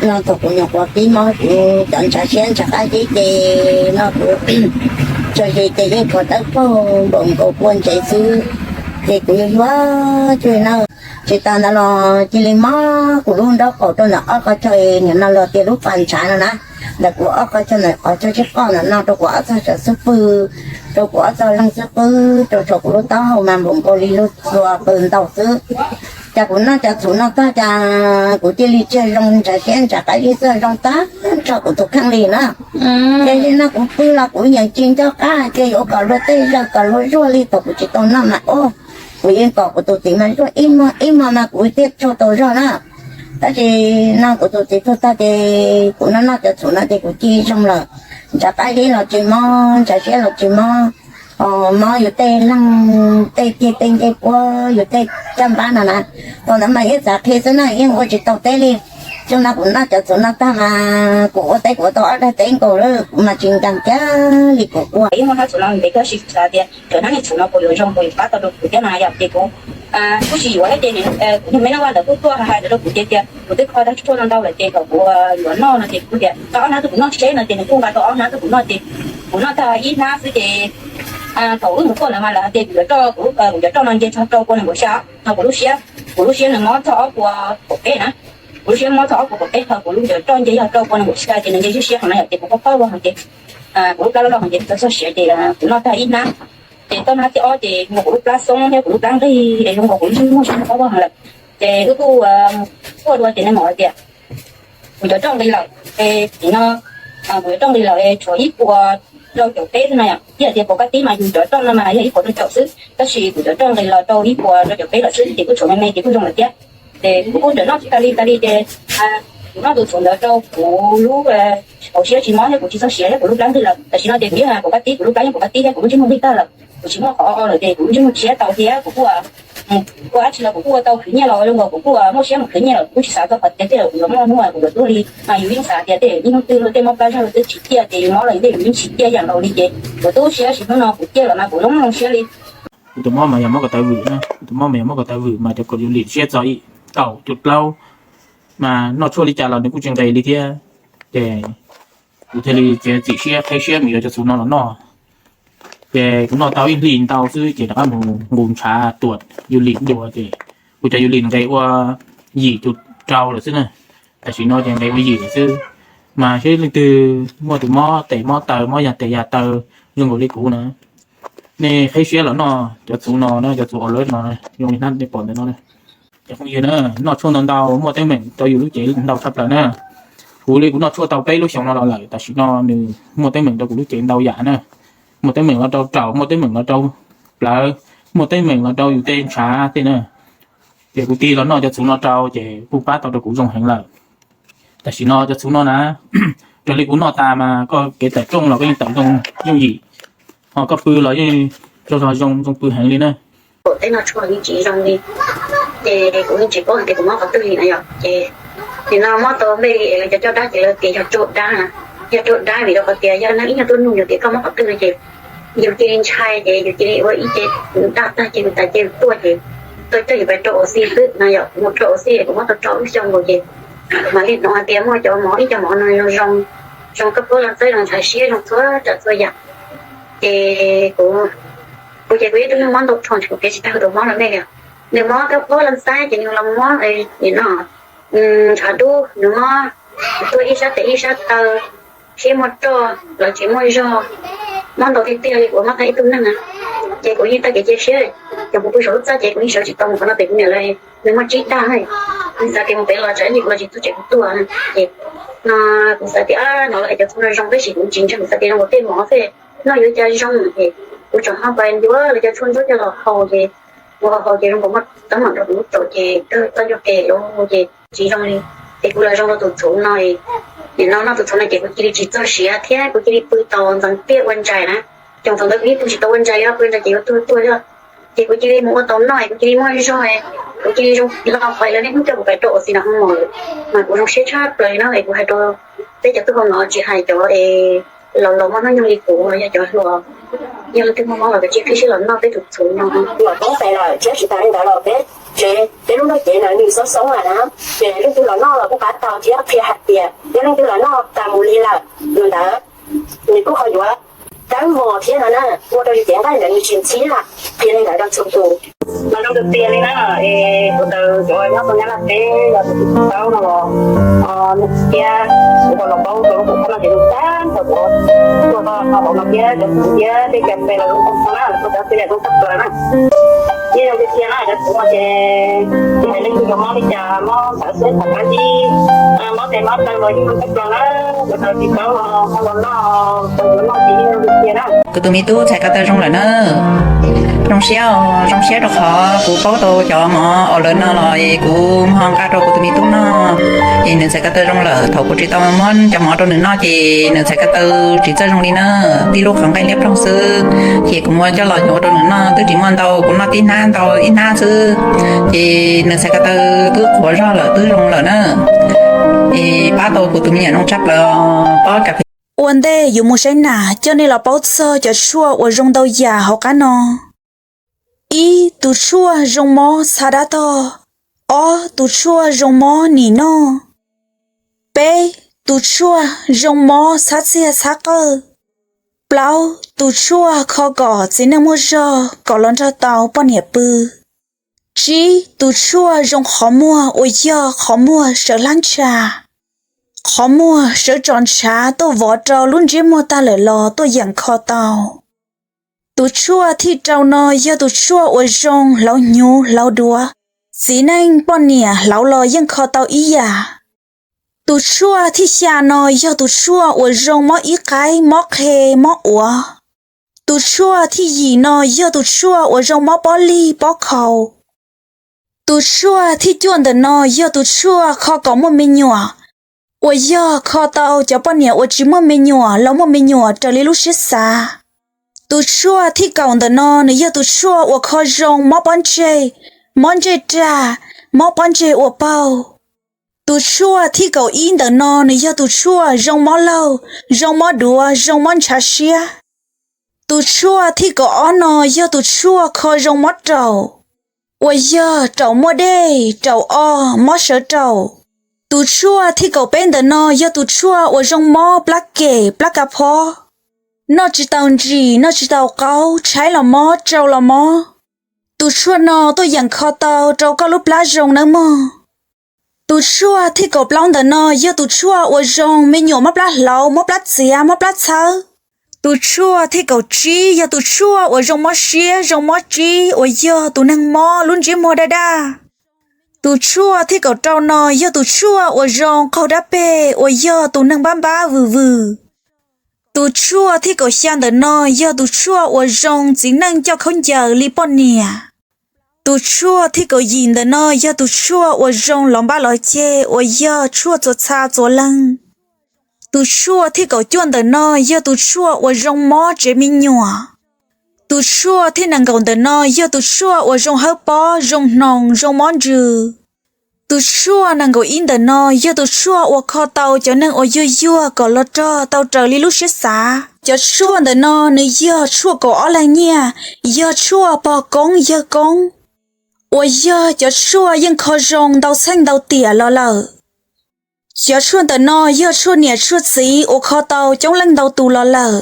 no thaum kuv nyuam qhuav pib mob kuv cov ntshav siab ntshav qab zib ces no kuv tso zis ces yeej kho dawb paug npaum nkaus kua ntsev xwb, ces kuv yuav yuav cuag na. Tsis tas ntawd los cia li mob kuv lub nraub qaum rau ntawm ob qhov chaw, nim no los tias lub pas ntshav no na, ntawm kuv ob qhov chaw ntawm qhov chaw tsib qoj ntawm no rau kuv ob txoj saum xub pwg, rau kuv ob txoj leeg xub pwg, rau saum kuv lub taub hau mas npaum nkaus li lub txua qw ntau xwb. Cas kuv noj cov txhuv no tag cas kuv cia li txiag zoo ntshav siab ntshav qab zib txiag zoo tag nrho kuv tus kheej li na. Ces li no kuv pw los kuv yeej tsis nco qab tias yuav kom luag tej zaum kom luag zuag li thaum kuv tsis tau noj mas ub, kuv yeej kom kuv tus txiv mas zuag ib hmo ib hmo mas kuv thiaj tsaug tau zog na. Tab sis no kuv tus txiv tuag tag ces kuv noj noj cov txhuv no ces kuv cia li zoo lawm. Ntshav qab zib los tsis mob, ntshav siab los tsis mob, mob yus tej leeg, tej ceg tej ncej puab, yus tej caj npab no na. Thaum ntawd mas yeej xav qhia xwb na, yeej ua tsis tau teb li. Xyoo no kuv noj cov txhuv no tag mas kuv ua teb kuv ua tau ob daig teb nkaus lawm, kuv mas tsis nkees kiag li kuv ua. Ib muaj hnab txhuv no ntev kawg, tab sis kuv xav tias cov hnab niag txhuv no puas yuav zoo, puas yuav pab tau rau kuv thiab no yom. Ces kuv kuj tsis yuav thiab ces kuv niag me noj vaj ntawd kuj tuaj hais ntawd rau kuv tias, tias kuv twb kho tag tshuaj no ntau lawm ces kom kuv yuav noj no ces kuv tias tau ob hnab tuaj kuv noj seb no ces nws kuj nqa tau ob hnab tuaj kuv noj ces kuv noj tag ib hnab xwb ces thaum wb mus kuaj ntawd mas lawv hais tias kuv yuav roj, kuv yuav roj no nce txog rau kua nees nkaum xya no kuv lub siab, kuv lub siab nws mob txog ob kua kaum peb na. Kuv lub siab mob txog ob puas kaum peb phaw, kuv lub cov roj nce yog rau pua nees nkaum xya ces nws nce zib siab heev na yom, ces kuv phob phob ua heev ces txaus siav ces kuv noj tag ib hnab, ces tau hnab thib ob ces muaj kuv lub plab xoob thiab kuv lub plab nqig es zoo nkaus kuv lub ntsej muag zoo phob ua heev lawm. Ces wb kuj tuaj dua ces nws mam hais tias kuv cov roj nqis lawm, es no kuv cov roj nqis lawm es tshuav ib puas rau caum peb xwb no yom. Thiab hais tias pov kab tib mas yus cov roj no mas yog ib puas rau caum xwb, tab sis kuv cov roj nqis los rau ib puas rau caum peb lawm xwb ces kuj tshuav me me ces kuj zoo lawm thiab. Ces kuv kuj ntawm noj tsis tas li tas li ces kuv noj tus txhuv ntawd rau kuv lub hauv siab tsis mob thiab kuv tsis txog siav thiab kuv lub plab nqig lawm. Tam sim no ces kuv yeej pov kab tib, kuv lub plab yeej pov kab tib thiab kuv lub ntsej muag nqig tag lawm, kuv tsis muaj qhov o lawm ces kuv lub ntsej muag tshiab tau thiab kuv kuj ua dab tsi los kuv kuj ua tau khwv nyiaj los zoo nkaus kuv kuj muaj siab mus khwv nyiaj lawm, kuv kuj tsis xav txog qhov tias tej zaum kuv yuav muaj hnub kuv yuav tuag li. Mas yus yeej xav tias tej zaum ib hnub twg luag tej mob plab zog luag twb tsis ciaj ces yus mob los yus tej zaum yeej tsis ciaj yam nkaus li ces kuv tu siab sis hnub no kuv ciaj los mas kuv zoo zoo siab li. Kuv tus mob mas yog mob ko taw vwm na, kuv tus mob mas yog mob ko taw vwm mas cov kaum yus lim siab txog kaum cuaj plaub mas noj tshuaj li cas los nws kuj tsis nqis li thiab. Ces kuv thiaj li txiav txim siab qhib siab mus yuav cov txhuv no los noj. Ces kuv noj tau ib hlis ntau xwb ces rov qab mus nqus ntshav tuam yus lim dua ces kuv cov yus lim nqis ua yim cuv rau lawm xwb na. Tam sim no ces nqis ua yim lawm xwb. Mas seb leej twg muaj tus mob tes mob taw, mob yas tes yas taw zoo nkaus li kuv na, nej qhib siab los noj cov txhuv no na, cov txhuv Olay no zoo li hnab nej pom ntawm no na. Cov phooj ywg na, noj tshuaj ntau ntau muaj teeb meem rau yus lub cev ntau tshaj plaws na. Kuv li kuv noj tshuaj tau peb lub xyoos no los lawm, tam sim no nws muaj teeb meem rau kuv lub cev ntau yam na. Muaj teeb meem los rau raum, muaj teeb meem los rau plawv, muaj teeb meem los rau yus tej ntshav tej na. Ces kuv tig los noj cov txhuv no rau ces kuj pab tau rau kuv zoo heev lawm. Tam sim no cov txhuv no na, raws li kuv noj tas mas koj kev tawm rooj los koj yeej tawm zoo yooj yim, ho koj pw los yeej zoo zoo zoo pw heev li na. Kuv tej noj tshuaj yeej tsis zoo li, ces kuv yeej tsis paub hais tias kuv mob qhov twg li na yom. Ces nim no mob tau npej li es lawv cov coj dab ces lawv tias yog rau dab, yog rau dab vim rau qhov tias yog neeg ib nyuag tuaj nug yus tias koj mob qhov twg no ces yus cia li ntshai ces yus cia li ua ib ce daj tag ces yus tas ces yus tuaj ces tuaj coj yus pais rau ua si xwb no yom. Kuv mus rau ua si kuv mob tau rau lub xyoo nkaus ces mam li hnov hais tias muaj cov mov, ib co mov no zoo zoo, zoo koj pab los txawb zoo ntxhais siab zoo txhua tsav txhua yam. Ces kuv, kuv ces kuv yog ib tug neeg mob ntau rho, kuv piav tsis tau tus mob no nej li. Nws mob koj pab los xaib ces nws los mob nim no ntshav dub, nws mob tuaj ib sab tes ib sab taw, siab muaj roj los tsis muaj zog, mob ntau tiag tiag li kuv mob tag ib tug neeg na. Ces kuv yeej tag kev cia siab, ces kuv pw saum lub txaj ces kuv yeej sawv tsis tau mus qhov no pem kuv niam lawv, nws muaj tsib dag, kuv xav tias mus pem los tsam ib ntsis kuv los tsis txog tsev kuv tuag na. Ces no kuv xav tias no lawv hais cov txhuv no zoo tab sis kuv tsis ntseeg, kuv xav tias zoo nkaus tej mov xwb, noj yuav cas zoo. Ces kuv tseem ho pais ncuav lawv cov tshuaj ntsuab coj los haus ces kuv haus haus ces zoo nkaus muaj teeb meem rau kuv lub raum ces kawg txoj ncauj ke lawm ces tsis zoo li. Ces kuv los zoo rau tus txhuv no, nim no noj tus txhuv no ces kuv cia li tsis txog siav thiab kuv cia li pw tau ntxeev tiaj ua ntsais na. Ces thaum ntawd kuv yeej pw tsis tau ua ntsais li, pw ua ntsais ces yuav tuag tuag li. Ces kuv cia li mus ua tau noj es kuv cia li muaj zog, kuv cia li zoo los pais lawv niaj hnub coj kuv pais rau ua si no ho mus lawm. Mas kuv zoo siab tshaj plaws li no es kuv hais rau peb cov tub hau no tsis hais cov es laus laus muaj hnub nyoog li kuv los yog cov hluas, yog leej twg muaj mob los kav tsij qhib siab los noj peb tus txhuv no. Los poob tes lawm thiab tsis tas li ntawd los peb tsev, peb lub nroog cev ntawd nws xoob xoob lawm na, ces leej twg los noj los kuj pab tau thiab qhia hais tias yog leej twg los noj tas mus li lawm ntawd nws kuj ho yuav dawb vog thiab no na, ua rau yus cev nqaij ntawd nws tsis ntxhib lawm. Qhia li ntawd rau txhua tus. Mas zoo tiag tiag li na, es kuv taws cov nyob tau nyab laj teb los tus tsis paub no los, nws thiab kuv los paub rau lub hauv paus no ces nws tag nrho cov tuaj toj hauv no thiab cov txhuv thiab tej kas fes los zoo tag nrho na, kuv cov txhuv yam zoo tshaj plaws na. Yeej zoo tiag tiag na cov txhuv no ces tsis hais leej twg cov mob li cas, mob ntawv xwb, thaum kab zib, mob tes mob taw los yeej zoo tshaj plaws na. Kuv taws tsis paub los ho los noj, tau yuav noj ces yeej zoo tiag tiag na. Kuv tus me tub txhais ko taw zoo lawm na. Zoo siab, zoo siab rau qhov kuv paub tau cov mov Olay no los es kuv ho nqa rau kuv tus me tub noj, es nws txhais ko taw zoo lawm. Thaum kuv tsis tau muab cov mov rau nws noj ces nws txhais ko taw tsis txawj zoo li na, tib lub qhov nqaij liab ploog xwb. Ces kuv muab coj los ua rau nws noj twb tsis muaj ntau, kuv noj tib hnab ntau ib hnab xwb, ces nws txhais ko taw twb qhuav zog lawm, twb zoo lawm na. Es pab tau kuv tus me nyuam zoo tshaj plaws, pob kas fes. Ua ntej yuav mus saib nas, coj nej los paub txog cov tshuaj uas zoo ntau yam hauv qab no. Ib, tus tshuaj zoo mob txhab dab tog. Ob, tus tshuaj zoo mob nim noj. Peb, tus tshuaj zoo mob txhab txiag txhab qawj. Plaub, tus tshuaj kho kom txiv neej muaj zog kom los nrog tau poj niam pw. Tsib, tus tshuaj zoo qhov muag uas yog qhov muag sawv hlab ntsha, qhov muag sawv tso ntshav tuaj vov rau lub ntsiab muag tag lawm los tuaj yeem kho tau. Tus tshuaj thib rau no yog tus tshuaj uas zoo hlauv hnyuv hlauv duav, txiv neej poj niam hlauv los yeej kho tau ib yam. Tus tshuaj thib xya no yog tus tshuaj uas zoo mob ib qaib, mob qhe, mob uav. Tus tshuaj thib yim no yog tus tshuaj uas zoo mob pob lig pob khau. Tus tshuaj thib cuaj ntawm no yog tus tshuaj kho kom muaj me nyuam, uas yog kho tau cov poj niam uas tsis muaj me nyuam los muaj me nyuam raws li lub siab xav. Tus tshuaj thib kaum ntawm no nws yog tus tshuaj uas kho zoo mob pob ntseg, mob ntsej rag, mob pob ntseg ua paug. Tus tshuaj thib kaum ib ntawm no nws yog tus tshuaj zoo mob laug, zoo mob duav, zoo mob ntshav siab. Tus tshuaj thib kaum ob no yog tus tshuaj kho zoo mob raum, uas yog raum muaj dej, raum o, mob sawv raum. Tus tshuaj thib kaum peb ntawm no yog tus tshuaj uas zoo mob plab kem plab ka phob, noj tsis tau ntsim, noj tsis tau qaub, tshaib los mob, tsau los mob. Tus tshuaj no tuaj yeem kho tau rau koj lub plab zoo nawb mog. Tus tshuaj thib kaum plaub ntawm no yog tus tshuaj uas zoo me nyuam mob plab hlauv, mob plab txiav, mob plab txhawb. Tus tshuaj thib kaum tsib yog tus tshuaj uas zoo mob siab, zoo mob tsib, uas yog tus neeg mob lub ntsiab muag daj daj. Tus tshuaj thib kaum rau no yog tus tshuaj uas zoo qaug dab peg, uas yog tus neeg npab npab vwm vwm. Tus tshuaj thib kaum xya ntawm no yog tus tshuaj uas zoo txiv neej coj khaub ncaws li poj niam. Tus tshuaj thib kaum yim ntawm no yog tus tshuaj uas zoo lov npab lov ceg, uas yog tshuaj txuas txha txuas leeg. Tus tshuaj thib kaum cuaj ntawm no yog tus tshuaj uas zoo mob tsev me nyuam. Tus tshuaj thib nees nkaum ntawm no yog tus tshuaj uas zoo hawb pob, zoo hnoos, zoo mob ntsws. Tus tshuaj nees nkaum ib ntawm no yog tus tshuaj uas kho tau cov neeg uas yuag yuag kom los rog tau raws li lub siab xav. Cov tshuaj ntawm no nws yog tshuaj kaum ob leeg nyiaj, yog tshuaj pog koob yawg koob, uas yog cov tshuaj yeej kho zoo ntau txheej ntau tiam los lawm. Cov tshuaj ntawm no yog tshuaj niam tshuaj txiv uas kho tau coob leej ntau tus los lawm.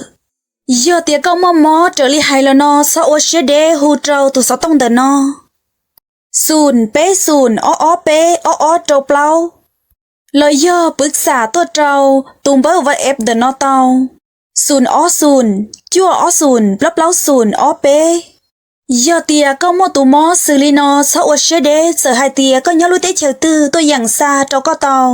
Yog tias koj muaj mob raws li hais los no, txhob ua siab deb, hu rau tus xov tooj ntawm no: xoom peb xoom ob ob peb ob ob rau plaub, los yog pwv xam tuaj rau tus npawb WhatsApp ntawm no tau: xoom ob xoom cuaj ob xoom plaub plaub xoom ob peb. Yog tias koj muaj tus mob xws li no, txhob ua siab deb, txawm hais tias koj nyob lub teb chaws twg tuaj yeem xa rau koj tau.